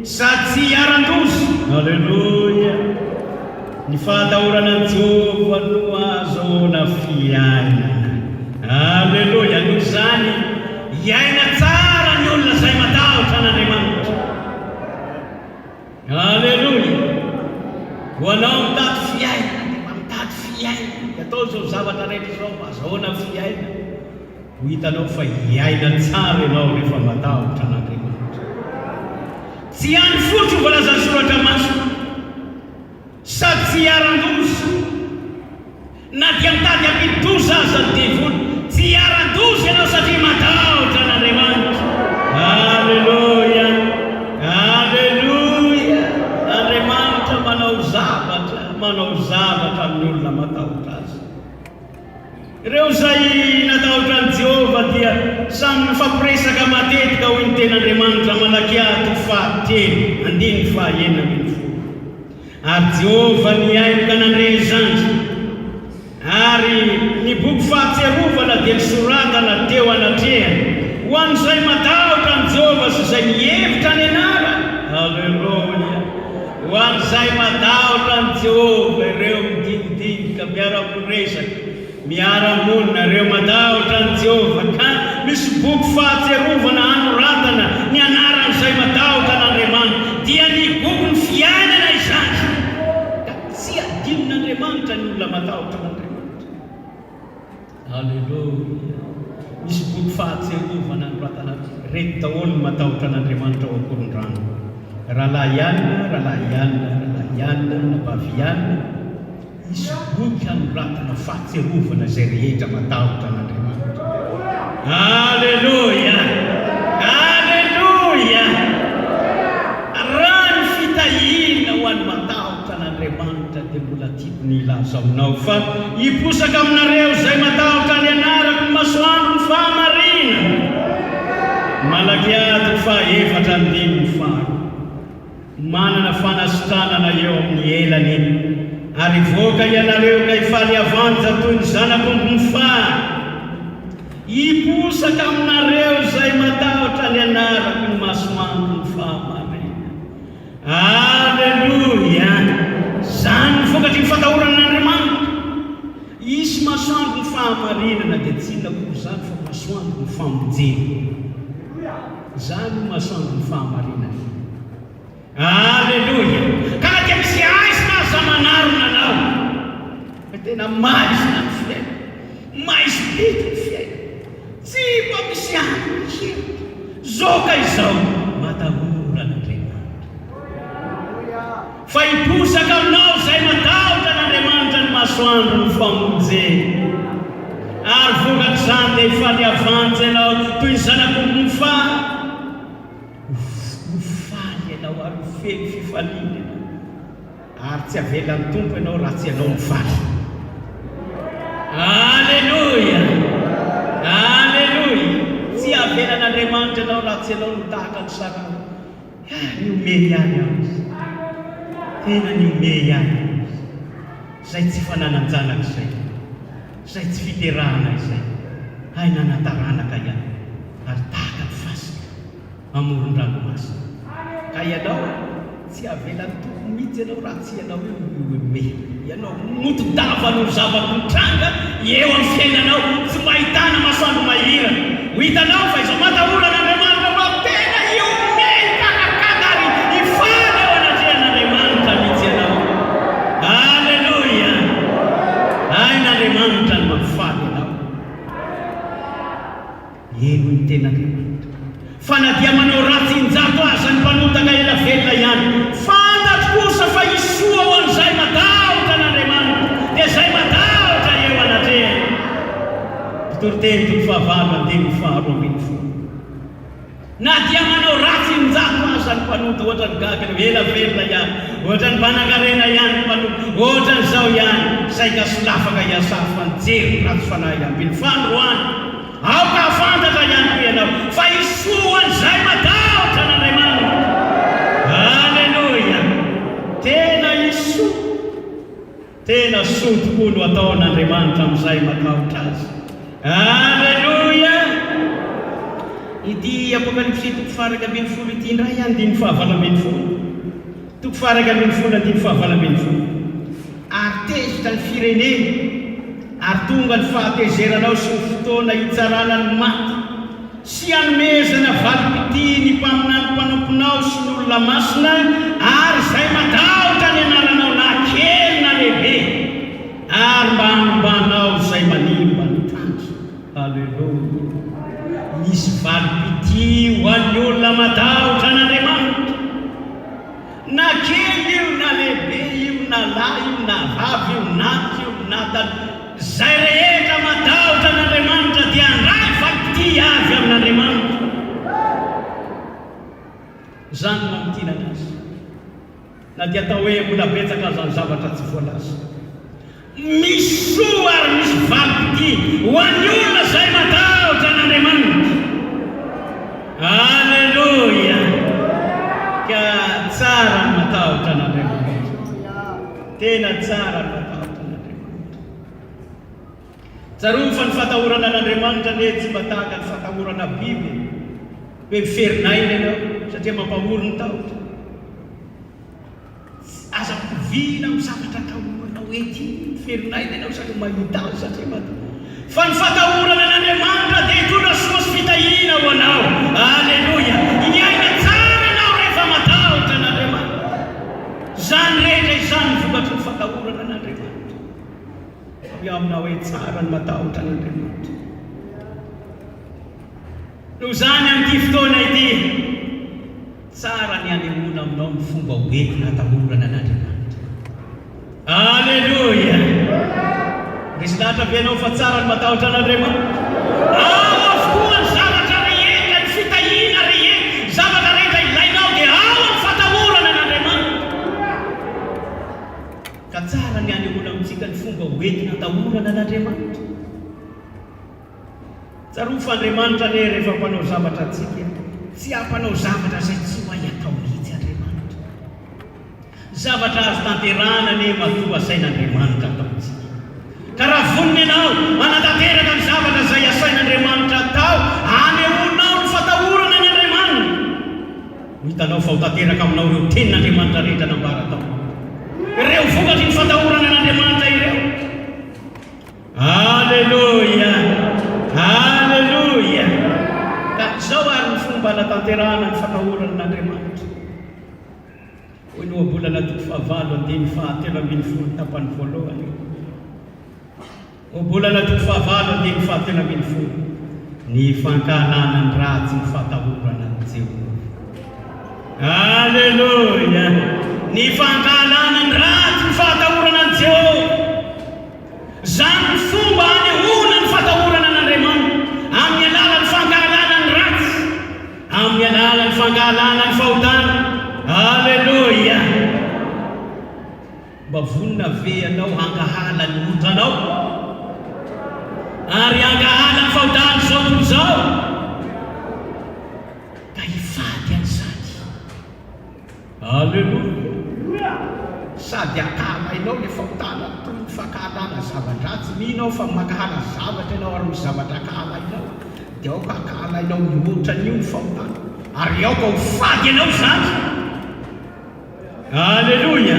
sady tsy iharan-doza. Aleloia! Ny fahatahorana an'i Jehovah no ahazoana fiainana. Aleloia! Noho izany, hiaina tsara ny olona izay matahotra an'Andriamanitra. Aleloia! Ho anao mitady fiainana dia mba mitady fiainana. Dia atao izao zavatra rehetra izao mba ahazoana fiainana. Ho hitanao fa hiaina tsara ianao rehefa matahotra an'Andriamanitra. Tsy hany fotro voalazan'ny Soratra Masina, sady tsy hiharan-doza. Na dia mitady hampidi-doza aza ny devoly, tsy hiharan-doza ianao satria matahotra an'Andriamanitra. Aleloia! Aleloia! Andriamanitra manao zavatra, manao zavatra amin'ny olona matahotra Azy. Ireo izay natahotra an'i Jehovah dia samy nifampiresaka matetika, hoy ny Tenin'Andriamanitra, Malakia toko fahatelo, andininy faha-16. Ary Jehovah nihaino ka nandre izany, ary ny boky fahatsiarovana dia nosoratana teo anatrehany, ho an'izay matahotra an'i Jehovah sy izay mihevitra ny anarany. Aleloia! Ho an'izay matahotra an'i Jehovah, ireo midinidinika, miara-miresaka, miara-monina, ireo matahotra an'i Jehovah, ka misy boky fahatsiarovana anoratana ny anaran'izay matahotra an'Andriamanitra, dia ny bokin'ny fiainana izany. Ka tsy adinon'Andriamanitra ny olona matahotra an'Andriamanitra. Aleloia! Misy boky fahatsiarovana anoratana ireto daholo ny matahotra an'Andriamanitra ao Ankorondrano. Rahalahy Anna, Rahalahy Anna, Rahalahy Anna, Anabavy Anna, hisy boky hanoratana fahatsiarovana izay rehetra matahotra an'Andriamanitra. Aleloia! Aleloia! Raha ny fitahiana ho an'ny matahotra an'Andriamanitra dia mbola tiako ny hilaza aminao fa hiposaka aminareo izay matahotra ny anarako ny masoandron'ny fahamarinana. Malakia toko fahaefatra andininy faharoa. Manana fanasitranana eo amin'ny elany, ary hivoaka ianareo ka hifaly havanja toy ny zanak'omby mifaly. Hiposaka aminareo izay matahotra ny anarako ny masoandron'ny fahamarinana. Aleloia! Izany no vokatry ny fatahorana an'Andriamanitra. Hisy masoandron'ny fahamarinana, dia tsy inona akory izany fa masoandron'ny famonjena. Izany io masoandron'ny fahamarinana io. Aleloia! Ka na dia misy haizina aza manarona anao, fa tena maizina ny fiainana, maizim-pito ny fiainana, tsy mba misy andro mihiratra, zao ka izao, matahora an'Andriamanitra. Fa hiposaka aminao izay matahotra an'Andriamanitra ny masoandron'ny famonjena. Ary vokatr'izany dia hifaly havanjy ianao toy ny zanak'omby mifaly. Ho faly ianao ary ho feno fifaliana ianao. Ary tsy havelan'ny Tompo ianao raha tsy ianao mifaly. Aleloia! Aleloia! Tsy havelan'Andriamanitra ianao raha tsy ianao no tahaka an'i Sarah. Ah, nihomehy ihany aho izy. Tena nihomehy ihany aho izy. Izay tsy fananan-janaka izay. Izay tsy fiterahana izay. Hay nanan-taranaka ihany. Ary tahaka ny fasika amoron-dranomasina. Ka ianao, tsy avelan'ny Tompo mihitsy ianao raha tsy ianao io no mihomehy. Ianao motodava noho ny zava-mitranga eo amin'ny fiainanao, tsy mba ahitana masoandro mahirana. Ho hitanao fa izao matahorana Andriamanitra fa tena hihomehy hikakakaka ary hifaly eo anatrehan'Andriamanitra mihitsy ianao. Aleloia! Hain'Andriamanitra ny mampifaly anao. Eny hoy ny tenin'Andriamanitra, fa na dia manao ratsy injato aza ny mpanota ka ela velona ihany, fantatro kosa fa hisy soa ho an'izay matahotra an'Andriamanitra, dia izay matahotra eo anatrehany. Mpitoriteny toko fahavalo andininy faharoambinifolo. Na dia manao ratsy injato aza ny mpanota, ohatra ny gaga ny ela velona ihany, ohatra ny mpanankarena ihany ny mpanota, ohatra an'izao ihany, saika solafaka i Asafa nijery ny ratsy fanahy ambin'ny fanindroany. Aoka hahafantatra ihany koa ianao fa hisy soa ho an'izay matahotra an'Andriamanitra. Aleloia! Tena hisy soa. Tena soa tokoa no ataon'Andriamanitra amin'izay matahotra Azy. Aleloia! Ity Apokalypsy toko faha-11 ity indray, andininy faha-18. Toko faha-11, andininy faha-18. Ary tezitra ny firenena, ary tonga ny fahatezeranao sy ny fotoana hitsarana ny maty. Sy hanomezana valim-pitia ny mpaminany mpanomponao sy ny olona masina ary izay matahotra ny anaranao na kely na lehibe, ary mba hanombanao izay manimba ny tany. Aleloia! Misy valim-pitia ho an'ny olona matahotra an'Andriamanitra. Na kely io na lehibe io na lahy io na vavy io na antitra io na tanora, izay rehetra matahotra an'Andriamanitra dia handray valim-pitia avy amin'Andriamanitra. Izany no mamintinana azy. Na dia atao hoe mbola betsaka aza ny zavatra tsy voalaza. Misy soa ary misy valim-pitia ho an'ny olona izay matahotra an'Andriamanitra. Aleloia! Ka tsara ny matahotra an'Andriamanitra. Tena tsara ny matahotra an'Andriamanitra. Tsarovy fa ny fatahorana an'Andriamanitra anie tsy mba tahaka ny fatahorana biby e! Hoe miferinaina ianao satria mampahory ny tahotra. Aza ampitoviana amin'ny zavatra atahoranao ety miferinaina ianao sady mahita azy satria matoa. Fa ny fatahorana an'Andriamanitra dia hitondra soa sy fitahiana ho anao. Aleloia! Hiaina tsara ianao rehefa matahotra an'Andriamanitra. Izany rehetra izany no vokatry ny fatahorana an'Andriamanitra. Hoy aho aminao hoe tsara ny matahotra an'Andriamanitra. Noho izany amin'ity fotoana ity, tsara ny hanehoana aminao ny fomba ho entina hatahorana an'Andriamanitra. Aleloia! Resy lahatra ve ianao fa tsara ny matahotra an'Andriamanitra? Ao avokoa ny zavatra rehetra, ny fitahiana rehetra, ny zavatra rehetra ilainao dia ao amin'ny fatahorana an'Andriamanitra. Ka tsara ny hanehoana amintsika ny fomba ho entina hatahorana an'Andriamanitra. Tsarovy fa Andriamanitra anie rehefa mpanao zavatra antsika, tsy hampanao zavatra izay tsy ho hay atao mihitsy Andriamanitra. Zavatra azo tanterahana anie matoa asain'Andriamanitra ataontsika. Ka raha vonona ianao hanatanteraka ny zavatra izay asain'Andriamanitra atao, anehoanao ny fatahorana an' Andriamaniny, ho hitanao fa ho tanteraka aminao ireo tenin'Andriamanitra rehetra nambara tao. Ireo vokatry ny fatahorana an'Andriamanitra ireo. Aleloia! Aleloia! Ka izao ary ny fomba anatanterahana ny fatahorana an'Andriamanitra. Hoy ny Ohabolana toko fahavalo andininy fahatelo ambin'ny folo tapany voalohany. Ohabolana toko fahavalo andininy fahatelo ambin'ny folo. Ny fankahalana ny ratsy ny fatahorana an'i Jehovah. Aleloia! Ny fankahalana ny ratsy ny fahatahorana an'i Jehovah. Izany ny fomba anehoana ny fatahorana an'Andriamanitra, amin'ny alalan'ny fankahalana ny ratsy, amin'ny alalan'ny fankahalana ny fahotana. Aleloia! Mba vonona ve ianao hankahala ny otanao ary hankahala ny fahotan'izao tontolo izao ka hifady an'izany? Aleloia! Sady ankahalainao ilay fahotana toy ny fankahalana zava-dratsy. Mino aho fa mankahala zavatra ianao ary misy zavatra ankahalainao, dia aoka ankahalainao mihoatra an'io ny fahotana, ary aoka ho fady anao izany. Aleloia!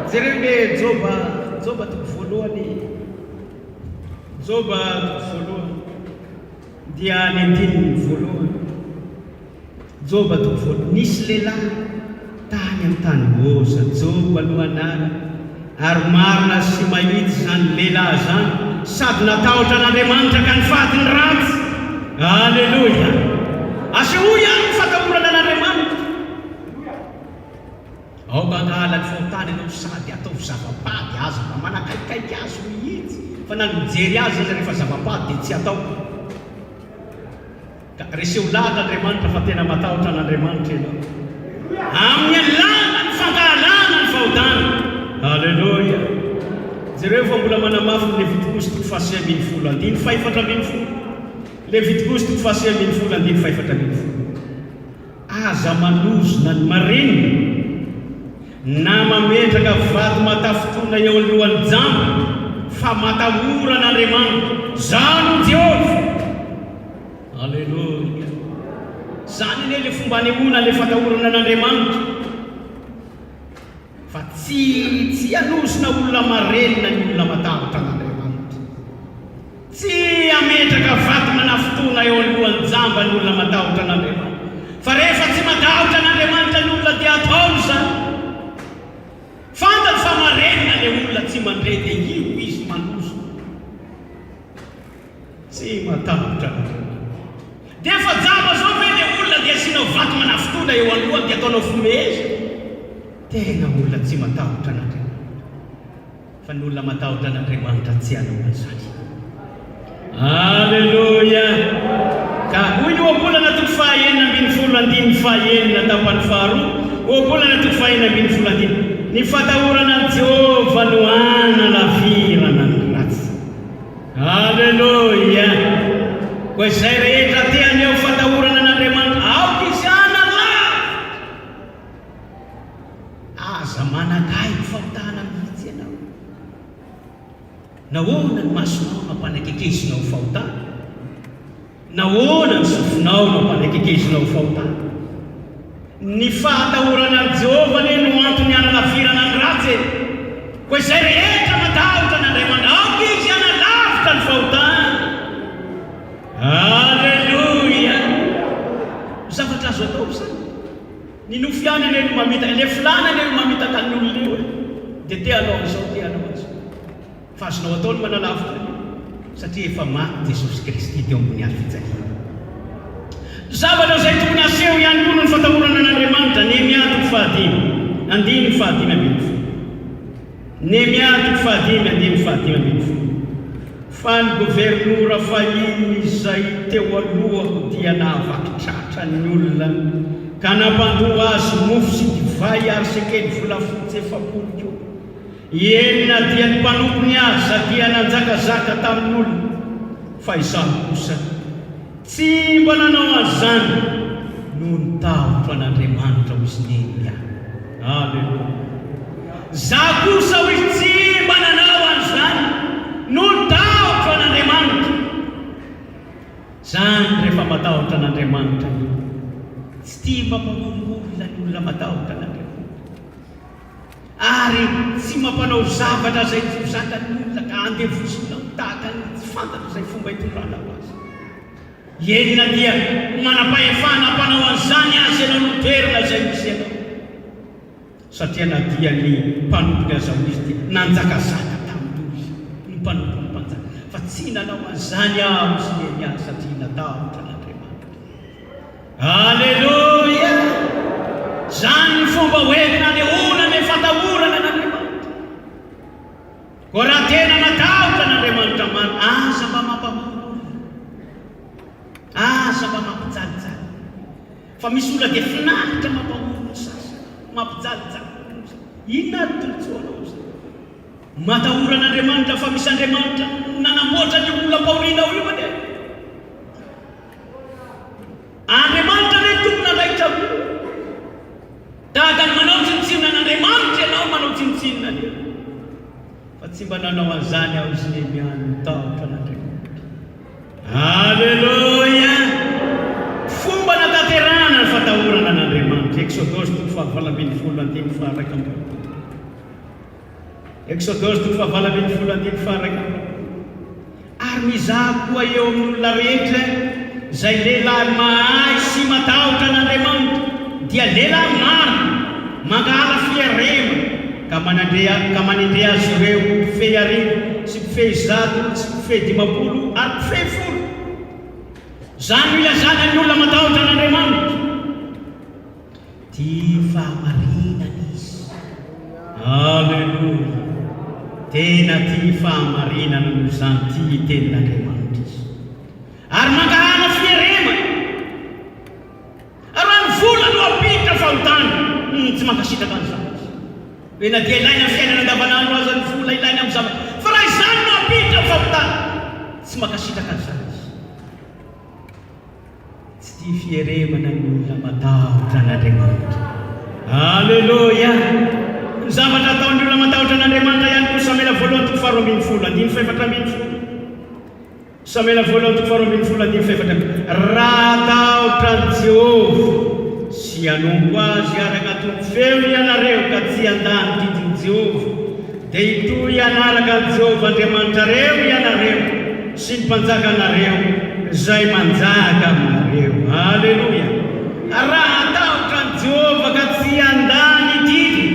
Jereo le Joba, Joba toko voalohany, Joba toko voalohany, dia ny andininy voalohany. Joba toko voalohany. Nisy lehilahy tany amin'ny tany Oza, Joba no anarany, ary marina sy mahitsy izany lehilahy izany, sady natahotra an'Andriamanitra ka nifady ny ratsy. Aleloia! Asehoy àry ny fatahorana an'Andriamanitra. Aoka hankahala ny fahotana ianao sady ataovy zava-pady, aza mba manakaikaiky azy mihitsy, fa na ny mijery azy aza rehefa zava-pady dia tsy atao. Ka reseho lahatra Andriamanitra fa tena matahotra an'Andriamanitra ianao. Amin'ny alalan'ny fankahalana ny fahotana. Aleloia. Jereo fa mbola manamafy ny Levitikosy toko faha-19 andininy faha-14. Levitikosy toko faha-19 andininy faha-14. Aza manozona ny marenina, na mametraka vato matafintohina eo anoloan'ny jamba, fa matahora an'Andriamanitra. Izaho no Jehovah. Aleloia! Izany anie ilay fomba anehoana ilay fatahorana an'Andriamanitra, fa tsy tsy hanozona olona marenina ny olona matahotra an'Andriamanitra. Tsy hametraka vato manafintohina eo alohan'ny jamba ny olona matahotra an'Andriamanitra. Fa rehefa tsy matahotra an'Andriamanitra ny olona dia ataony izany. Fantany fa marenina ilay olona tsy mandre dia io izy manozona. Tsy matahotra an'Andriamanitra. Dia efa jamba zao ve le olona dia asianao vato manafintohina eo alohany dia ataonao fomehezana? Tena olona tsy matahotra an'Andriamanitra. Fa ny olona matahotra an'Andriamanitra tsy hanao an'izany. Aleloia! Ka hoy ny ohabolana toko faha-16 andininy faha-6 tapany faharoa, ohabolana toko faha-16 andininy, Ny fatahorana an'i Jehovah no analavirana ny ratsy. Aleloia! Koa izay rehetra te haneho fatahorana an'Andriamanitra, aoka izy hanalavitra. Aza manakaiky fahotana mihitsy ianao. Nahoana ny masonao no ampanakaikezina ho fahotana? Nahoana ny sofinao no ampanakaikezina ho fahotana? Ny fahatahorana an'i Jehovah anie no antony hanalavirana ny ratsy e! Koa izay rehetra matahotra an'Andriamanitra, aoka izy hanalavitra ny fahotana. Aleloia! Zavatra azo atao izany. Ny nofy ihany anie no mamitaka, ilay filàna anie no mamitaka ny olona io e! Dia te hanao an'izao, te hanao an'izao. Fa azonao atao ny manalavitra an'io, satria efa maty Jesosy Kristy teo ambony hazo fijaliana. Zavatra izay tokony haseho ihany koa noho ny fatahorana an'Andriamanitra, Nehemia toko fahadimy, andininy fahadimy ambin'ny folo. Nehemia toko fahadimy, andininy fahadimy ambin'ny folo. Fa ny governora fahiny izay teo alohako dia nahavaky tratra ny olona, ka nampandoa azy mofo sy divay ary sekely volafotsy 40 koa. Eny, na dia ny mpanompony aza dia nanjakazaka tamin'ny olona, fa izaho kosa tsy mba nanao an'izany noho ny tahotro an'Andriamanitra, hoy izy Nehemia. Aleloia! Izaho kosa, hoy izy, tsy mba nanao an'izany noho ny tahotro an'Andriamanitra. Izany rehefa matahotra an'Andriamanitra ny olona. Tsy tia mampamono olona ny olona matahotra an'Andriamanitra. Ary tsy mampanao zavatra izay tsy ho zakan'ny olona ka andevozinao tahaka ny tsy fantatra izay fomba itondranao azy. Eny na dia manam-pahefana hampanao an'izany aza ianao no toerana izay misy anao. Satria na dia ny mpanompony aza hoy izy dia nanjakazaka tamin'ny olona ny mpanompon'ny mpanjaka, fa tsy nanao an'izany aho sy Nehemia satria natahotra an'Andriamanitra. Aleloia! Izany ny fomba hoentina hanehoana ny fatahorana an'Andriamanitra. Koa raha tena matahotra an'Andriamanitra marina, aza mba mampamono olona, aza mba mampijalijaly. Fa misy olona dia finaritra mampahory ny sasany, mampijalijaly ny sasany. Inona ary ny tombotsoanao amin'izany? Matahora an'Andriamanitra fa misy Andriamanitra nanamboatra an'io olona ampahorianao io anie. Andriamanitra anie tompon'andraikitra amin'io. Tahaka ny manao tsinontsinona an'Andriamanitra ianao manao tsinontsinona an'io. Fa tsy mba nanao an'izany aho izy Nehemia no tahotra an'Andriamanitra. Aleloia! Fomba natanterahana ny fatahorana an'Andriamanitra, Eksodosy toko faha-18 andininy faha-21. Eksodosy toko faha-18 andininy faha-21. Ary mizaha koa eo amin'ny olona rehetra izay lehilahy mahay sy matahotra an'Andriamanitra, dia lehilahy marina, mankahala fiarema, ka manandre ka manendre azy ireo ho mpifehy arivo sy mpifehy zato sy mpifehy 50 ary mpifehy folo. Izany no ilazana ny olona matahotra an'Andriamanitra. Tia fahamarinana izy. Aleloia! Tena tia fahamarinana noho izany tia tenin'Andriamanitra izy. Ary mankahala fieremana. Raha ny vola no hampiditra fahotana, hum, tsy mankasitraka an'izany izy. Hoe na dia ilaina amin'ny fiainana andavanandro aza ny vola ilaina amin'ny zavatra, fa raha izany no hampiditra fahotana, tsy mankasitraka an'izany izy. Tsy tia fieremana ny olona matahotra an'Andriamanitra. Aleloia! Ny zavatra ataon'ny olona matahotra an'Andriamanitra ihany koa, Samoela voalohany toko faharoa ambin'ny folo, andininy fahefatra ambin'ny folo. Samoela voalohany toko faharoa ambin'ny folo andininy fahefatra ambin'ny. Raha hatahotra an'i Jehovah sy hanompo azy araka ny feony ianareo ka tsy handà ny didin'i Jehovah, dia hitohy hanaraka an'i Jehovah Andriamanitrareo ianareo sy ny mpanjakanareo izay manjaka aminareo. Aleloia! Raha hatahotra an'i Jehovah ka tsy handà ny didiny.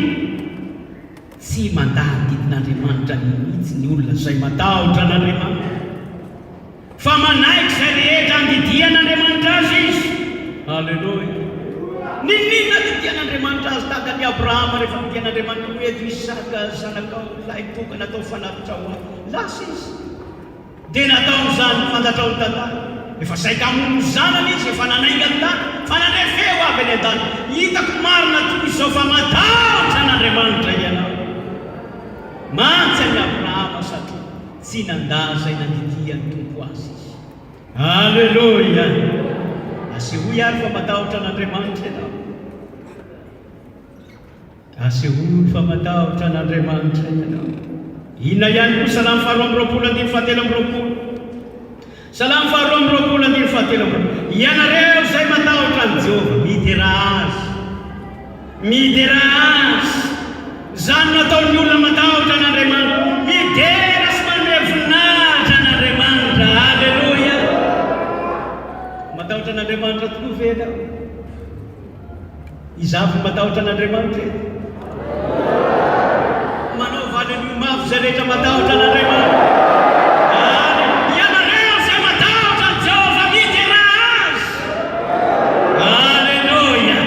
Tsy mandà ny didin'Andriamanitra mihitsy ny olona izay matahotra an'Andriamanitra, fa manaiky izay rehetra andidian'Andriamanitra azy izy. Aleloia! N'inon'inona andidian'Andriamanitra azy, tahaka an'i Abrahama rehefa nidian'Andriamanitra hoe eto Isaka zanakao lahy tokana atao fanatitra ho ahy. Lasa izy. Dia nataony izany, fantatrao ny tantara. Efa saika hamono ny zanany izy, efa nanainga ny tanany, fa nandre feo avy any an-danitra, Hitako marina tokoa izao fa matahotra an'Andriamanitra ianao. Mantsy an'i Abrahama satria tsy nandà izay nandidian'ny Tompo azy izy. Aleloia! Asehoy àry fa matahotra an'Andriamanitra ianao. Asehoy fa matahotra an'Andriamanitra ianao. Inona ihany koa Salamo faharoa amby roapolo andininy fahatelo amby roapolo? Salamo faharoa amby roapolo andininy fahatelo amby roapolo. Ianareo izay matahotra an'i Jehovah, miderà Azy. Miderà Azy. Izany no ataon'ny olona matahotra an'Andriamanitra. Midera sy manome voninahitra an'Andriamanitra. Aleloia! Matahotra an'Andriamanitra tokoa ve ianao? Iza avy no matahotra an'Andriamanitra eto? Manaova aleloia mafy izay rehetra matahotra an'Andriamanitra. Ary ianareo izay matahotra an'i Jehovah, miderà azy. Aleloia!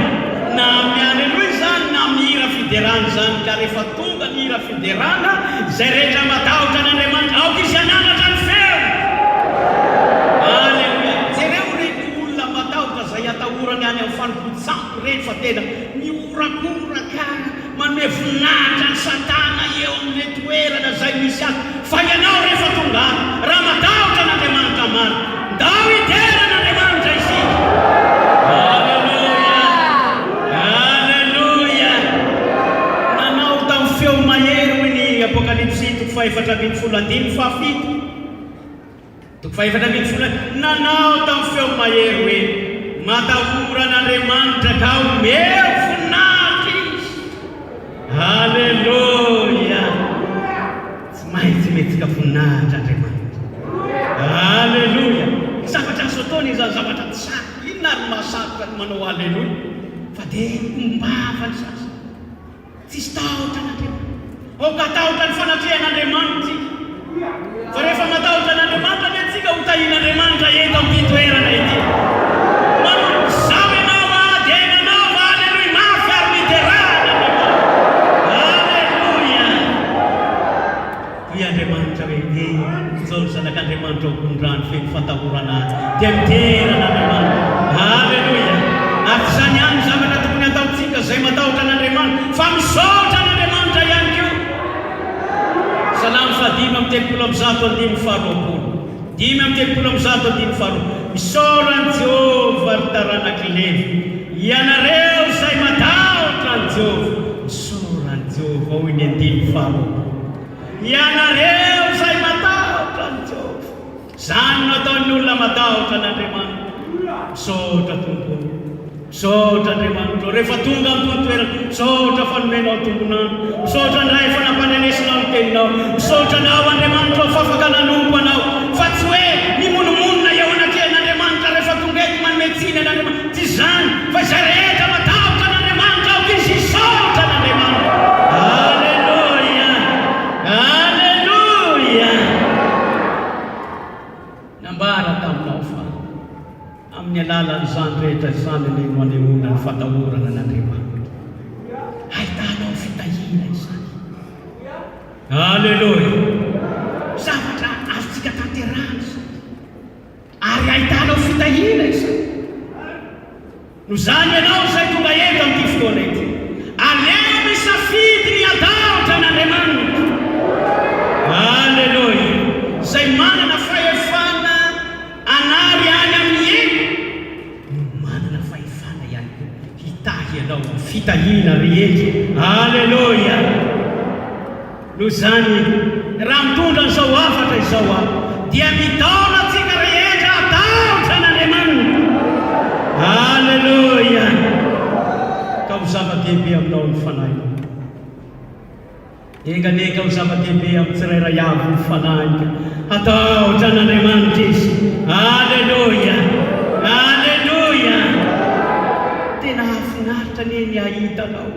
Na amin'ny aleloia izany na amin'ny hira fiderana izany, ka rehefa tonga ny hira fiderana, izay rehetra matahotra an'Andriamanitra, aoka izy hanandratra ny feony. Aleloia! Jereo ireto olona matahotra izay atahorany any amin'ny fanompoan-tsampy ireny fa tena mihorakoraka manome voninahitra an'i Satana eo amin'ilay toerana izay misy azy. Fa ianao rehefa tonga any, raha matahotra an'Andriamanitra marina, ndao hidera an'Andriamanitra isika. Aleloia! Aleloia! Nanao tamin'ny feo. fahefatra ambin'ny folo andininy fahafito. Toko faha-14, Nanao tamin'ny feo mahery hoe, Matahora an'Andriamanitra ka omeo voninahitra Izy. Aleloia! Tsy maintsy omentsika voninahitra Andriamanitra. Aleloia! Ny zavatra azo atao anie izany zavatra tsy sarotra. Inona ary no mahasarotra ny manao aleloia? Fa dia mikombom-bava ny sasany. Tsisy tahotra an'Andriamanitra. Aoka hatahotra ny fanatrehan'Andriamanitra isika. Fa rehefa matahotra an'Andriamanitra anie isika, ho tahian'Andriamanitra eto amin'ity toerana ity. Manomboka izao ianao a, dia manaova Aleloia mafy ary miderà an'Andriamanitra. Aleloia! Hoy Andriamanitra hoe, E, izao ny Zanak'Andriamanitra ao am-pon'ny feno fatahorana ahy, dia midera an'Andriamanitra. Aleloia! Ary tsy izany ihany ny zavatra tokony hataontsika izay matahotra an'Andriamanitra, fa misaotra an'Andriamanitra ihany koa. Salamo faha-135 andininy faharoapolo. 135 andininy faharoapolo. Misaora an'i Jehovah, ry taranak'i Levy, ianareo izay matahotra an'i Jehovah. Misaora an'i Jehovah, hoy ny andininy faharoapolo. Ianareo izay matahotra an'i Jehovah. Izany no ataon'ny olona matahotra an'Andriamanitra. Misaotra, Tompo ô. Misaotra, Andriamanitra ô. Rehefa tonga amin'ny toerana, misaotra fa nomenao tombon'andro. Misaotra indray fa nampandrenesinao ny teninao. Misaotra anao, Andriamanitra ô, fa afaka nanompo anao. Fa tsy hoe mimonomonona eo anatrehan'Andriamanitra rehefa tonga eto manome tsiny an'Andriamanitra. Tsy izany, fa izay rehetra matahotra an'Andriamanitra aoka izy hisaotra an'Andriamanitra. Aleloia! Aleloia! Nambara taminao fa amin'ny alalan'izany rehetra izany anie no anehoana ny fatahorana an'Andriamanitra. Ahitanao fitahiana izany. Aleloia! Zavatra azontsika tanterahana izany. Ary ahitanao fitahiana izany. Noho izany ianao izay tonga eto amin'ity fotoana ity, aleo misafidy ny hatahotra an'Andriamanitra. Aleloia! Izay manana fahefana hanary any amin'ny helo no manana fahefana ihany koa hitahy anao amin'ny fitahiana rehetra. Aleloia! Noho izany, raha mitondra an'izao hafatra izao aho, dia mitaona antsika rehetra hatahotra an'Andriamanitra. Aleloia! Ka ho zava-dehibe aminao ny fanahinao. Enga anie ka ho zava-dehibe amin'ny tsirairay avy ny fanahiny ka hatahotra an'Andriamanitra izy. Aleloia! Aleloia! Tena hahafinaritra anie ny hahita anao.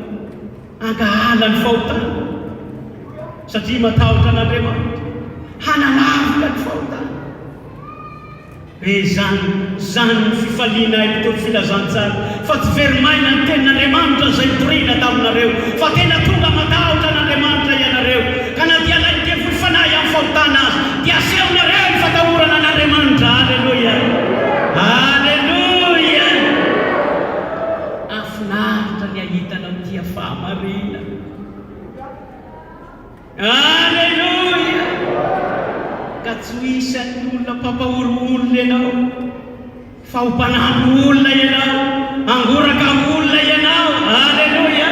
Hankahala ny fahotana, satria matahotra an'Andriamanitra, hanalavitra ny fahotana. Be izany, izany ny fifalianay mpitory filazantsara, fa tsy very maina ny tenin'Andriamanitra izay nitoriana taminareo, fa tena tonga matahotra an'Andriamanitra ianareo, ka na dia alain'ny devoly fanahy amin'ny fahotana aza, dia asehonareo ny fatahorana an'Andriamanitra. Aleloia! Aleloia! Hahafinaritra ny hahita anao tia fahamarinana. Aleloia! Ka tsy ho isan'ny olona mpampahory olona ianao, fa ho mpanampy olona ianao, hangoraka olona ianao. Aleloia!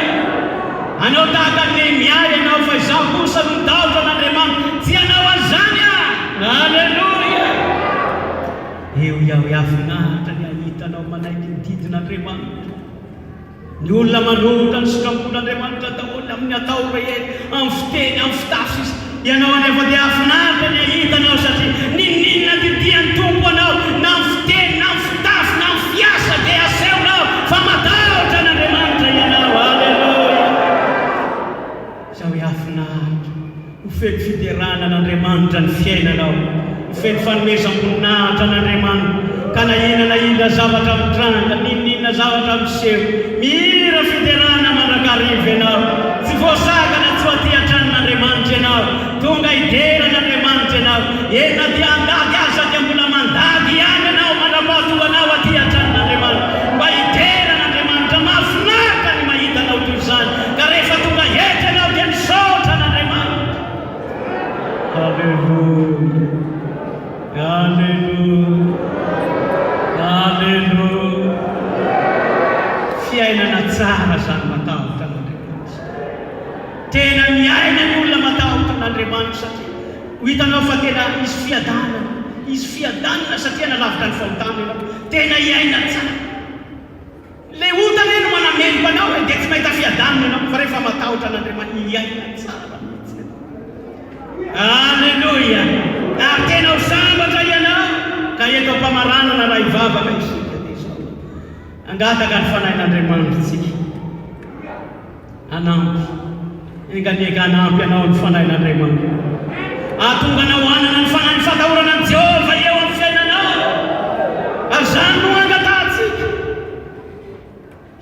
Hanao tahaka an'i Nehemia ianao, fa izaho kosa no mitahotra an'Andriamanitra. Tsy hanao an'izany aho! Aleloia! Eo iaho hahafinaritra ny hahita anao manaiky ny didin'Andriamanitra. Ny olona manohitra ny sitrapon'Andriamanitra daholo amin'ny atao rehetra, amin'ny fiteny, amin'ny fitafy sisa. Ianao anefa dia hahafinaritra ny hahita anao satria n'inon'inona didian'ny Tompo anao na amin'ny fiteny na amin'ny fitafy na amin'ny fiasa dia asehonao fa matahotra an'Andriamanitra ianao. Aleloia! Izao hoe hahafinaritra. Ho feno fiderana an'Andriamanitra ny fiainanao, ho feno fanomezam-boninahitra an'Andriamanitra, ka na inona na inona zavatra mitranga, n'inon'inona zavatra miseho, mihira fiderana mandrakariva ianao. Tsy voasakana tsy ho aty an-tranon'Andriamanitra ianao, tonga hidera an'Andriamanitra ianao, eny na dia handady aza dia mbola mandady ihany ianao mandra-pahatonga anao aty an-tranon'Andriamanitra mba hidera an'Andriamanitra. Mahafinaritra ny mahita anao toy izany. Ka rehefa tonga eto ianao dia misaotra an'Andriamanitra. Aleloia! Aleloia! Aleloia! Fiainana tsara izany matahotra an'Andriamanitra. Tena miaina ny olona matahotra an'Andriamanitra satria. Ho hitanao fa tena hisy fiadanana, hisy fiadanana satria hanalavitra ny fahotana ianao. Tena hiaina tsara. Ilay ota anie no manameloka anao e, dia tsy mahita fiadanana ianao, fa rehefa matahotra an'Andriamanitra, hiaina tsara mihitsy ianao. Aleloia! Ary tena ho sambatra ianao, ka eto am-pamaranana raha hivavaka isika dia izao, hangataka ny Fanahin'Andriamanitra isika. Hanampy. Enga anie ka hanampy anao ny Fanahin'Andriamanitra. Hahatonga anao hanana ny fanahin'ny fatahorana an'i Jehovah eo amin'ny fiainanao. Ary izany no angatahantsika.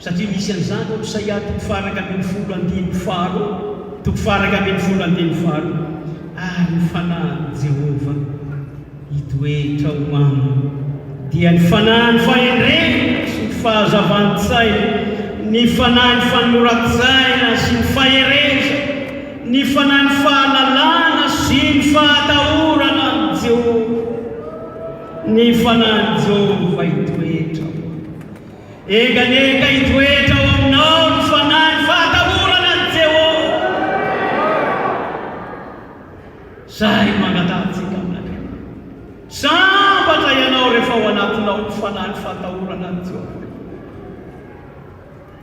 Satria misy an'izany ao Isaia toko faha-11 andininy faharoa, toko faha-11 andininy faharoa, Ary ny Fanahin'i Jehovah hitoetra ao aminy, dia ny fanahin'ny fahendrena sy ny fahazavan-tsaina, ny fanahin'ny fanoloran-tsaina sy ny faherezana, ny fanahin'ny fahalalana sy ny fahatahorana an'i Jehovah. Ny fanahin'i Jehovah hitoetra ao aminy. Enga anie ka hitoetra ao aminao ny fanahin'ny fahatahorana an'i Jehovah. Izay no angatahantsika amin'Andriamanitra. Sambatra ianao rehefa ao anatinao ny fanahin'ny fahatahorana an'i Jehovah.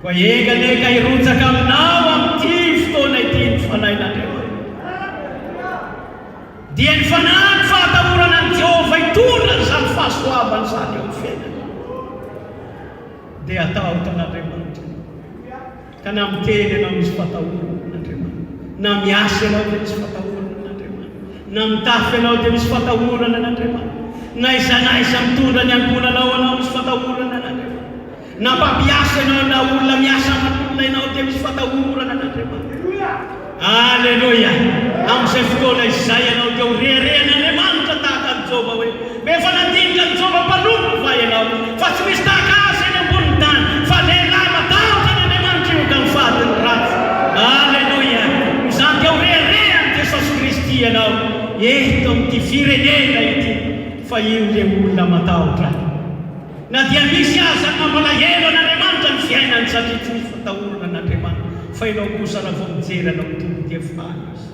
Koa enga anie ka hirotsaka aminao amin'ity fotoana ity ny fanahin'Andriamanitra. Dia ny fanahin'ny fahatahorana an'i Jehovah hitondra an'izany fahasoavana izany eo amin'ny fiainanao. Dia hatahotra an'Andriamanitra ianao. Ka na miteny ianao misy fatahorana an'Andriamanitra, na miasa ianao dia misy fatahorana an'Andriamanitra, na mitafy ianao dia misy fatahorana an'Andriamanitra, na aiza na aiza mitondra ny ankohonanao anao misy fatahorana an'Andriamanitra, na mpampiasa ianao na olona miasa aman'olona ianao dia misy fatahorana an'Andriamanitra. Aleloia! Amin'izay fotoana izay ianao dia ho reharehan'Andriamanitra tahaka an'i Joba hoe, Efa nandinika an'i Joba mpanompoko va ianao? Fa tsy misy tahaka azy eny ambonin'ny tany, fa lehilahy matahotra an'Andriamanitra io ka mifady ny ratsy. Aleloia! Noho izany dia ho reharehan'i Jesosy Kristy ianao eto amin'ity firenena ity, fa io ilay olona matahotra Ahy. Na dia misy aza ny mampalahelo an'Andriamanitra ny fiainany satria tsy misy fatahorana an'Andriamanitra fa ianao kosa raha vao mijery anao ny Tompo dia faly Izy.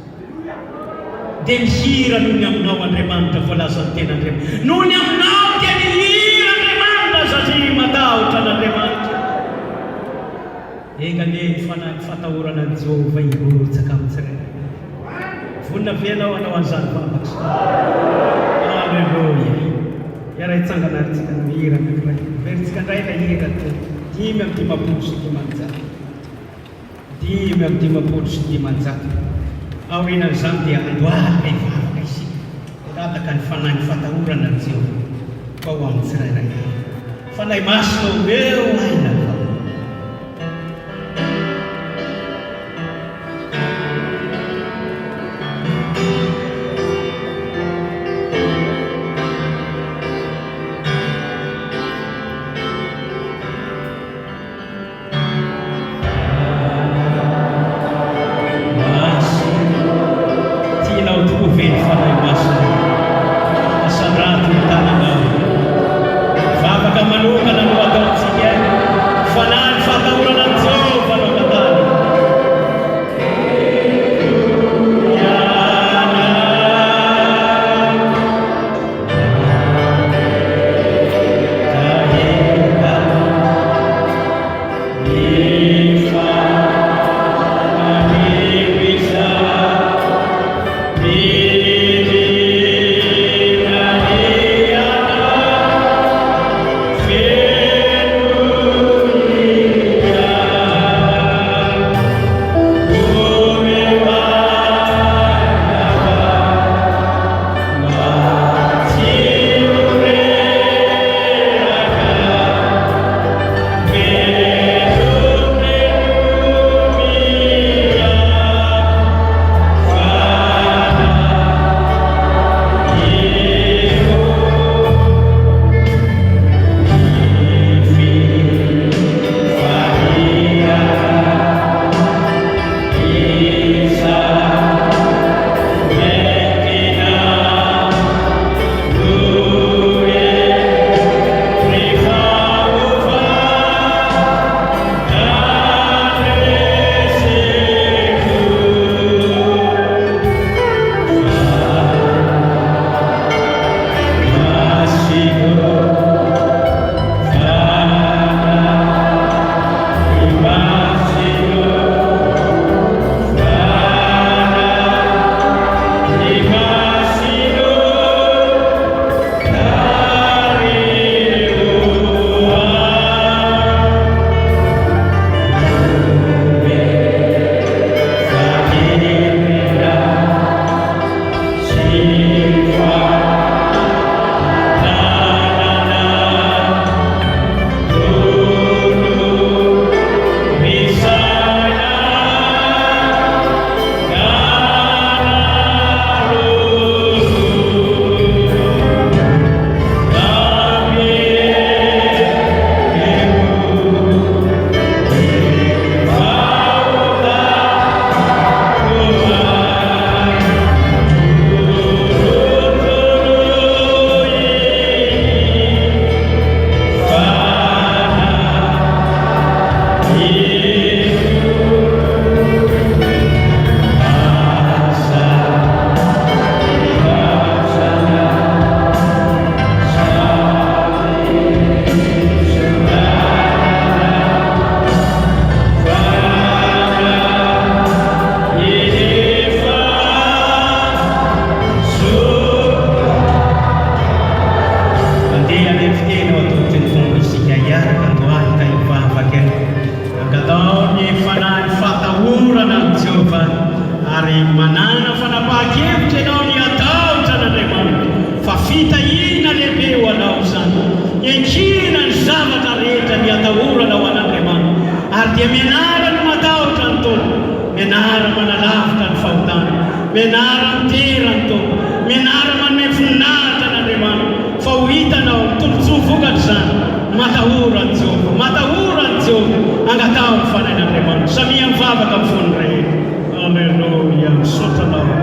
Dia mihira noho ny aminao Andriamanitra voalazan'ny ten'Andriamanitra. Noho ny aminao dia mihira Andriamanitra satria matahotra an'Andriamanitra ianao. Enga anie ny fanahin'ny fatahorana an'i Jehovah hirotsaka amin'ny tsirairay avy. Vonona ve ianao hanao an'izany vavaka izany? Aleloia! Hiara-hitsangana ary tsika hanao hira anankiray. Averintsika indray ilay hira teo, 555. 555. Aorianan'izany dia handohalika hivavaka isika. Hangataka ny fanahin'ny fatahorana an'i Jehovah ho ao amin'ny tsirairay avy. Fanahy Masina omeo aina vao. Masina. Tianao tokoa ve ny Fanahy Masina? Asandrato ny tananao. Vavaka manokana no ataontsika. Ekena ny zavatra rehetra ny atahorana ho an'Andriamanitra, ary dia mianara ny matahotra ny Tompo, mianara manalavitra ny fahotana, mianara midera ny Tompo, mianara manome voninahitra an'Andriamanitra, fa ho hitanao ny tombontsoa vokatr'izany. Matahora an'i Jehovah, matahora an'i Jehovah, angataho ny Fanahin'Andriamanitra. Samia mivavaka amin'ny fony rehetra. Aleloia, misaotra Anao.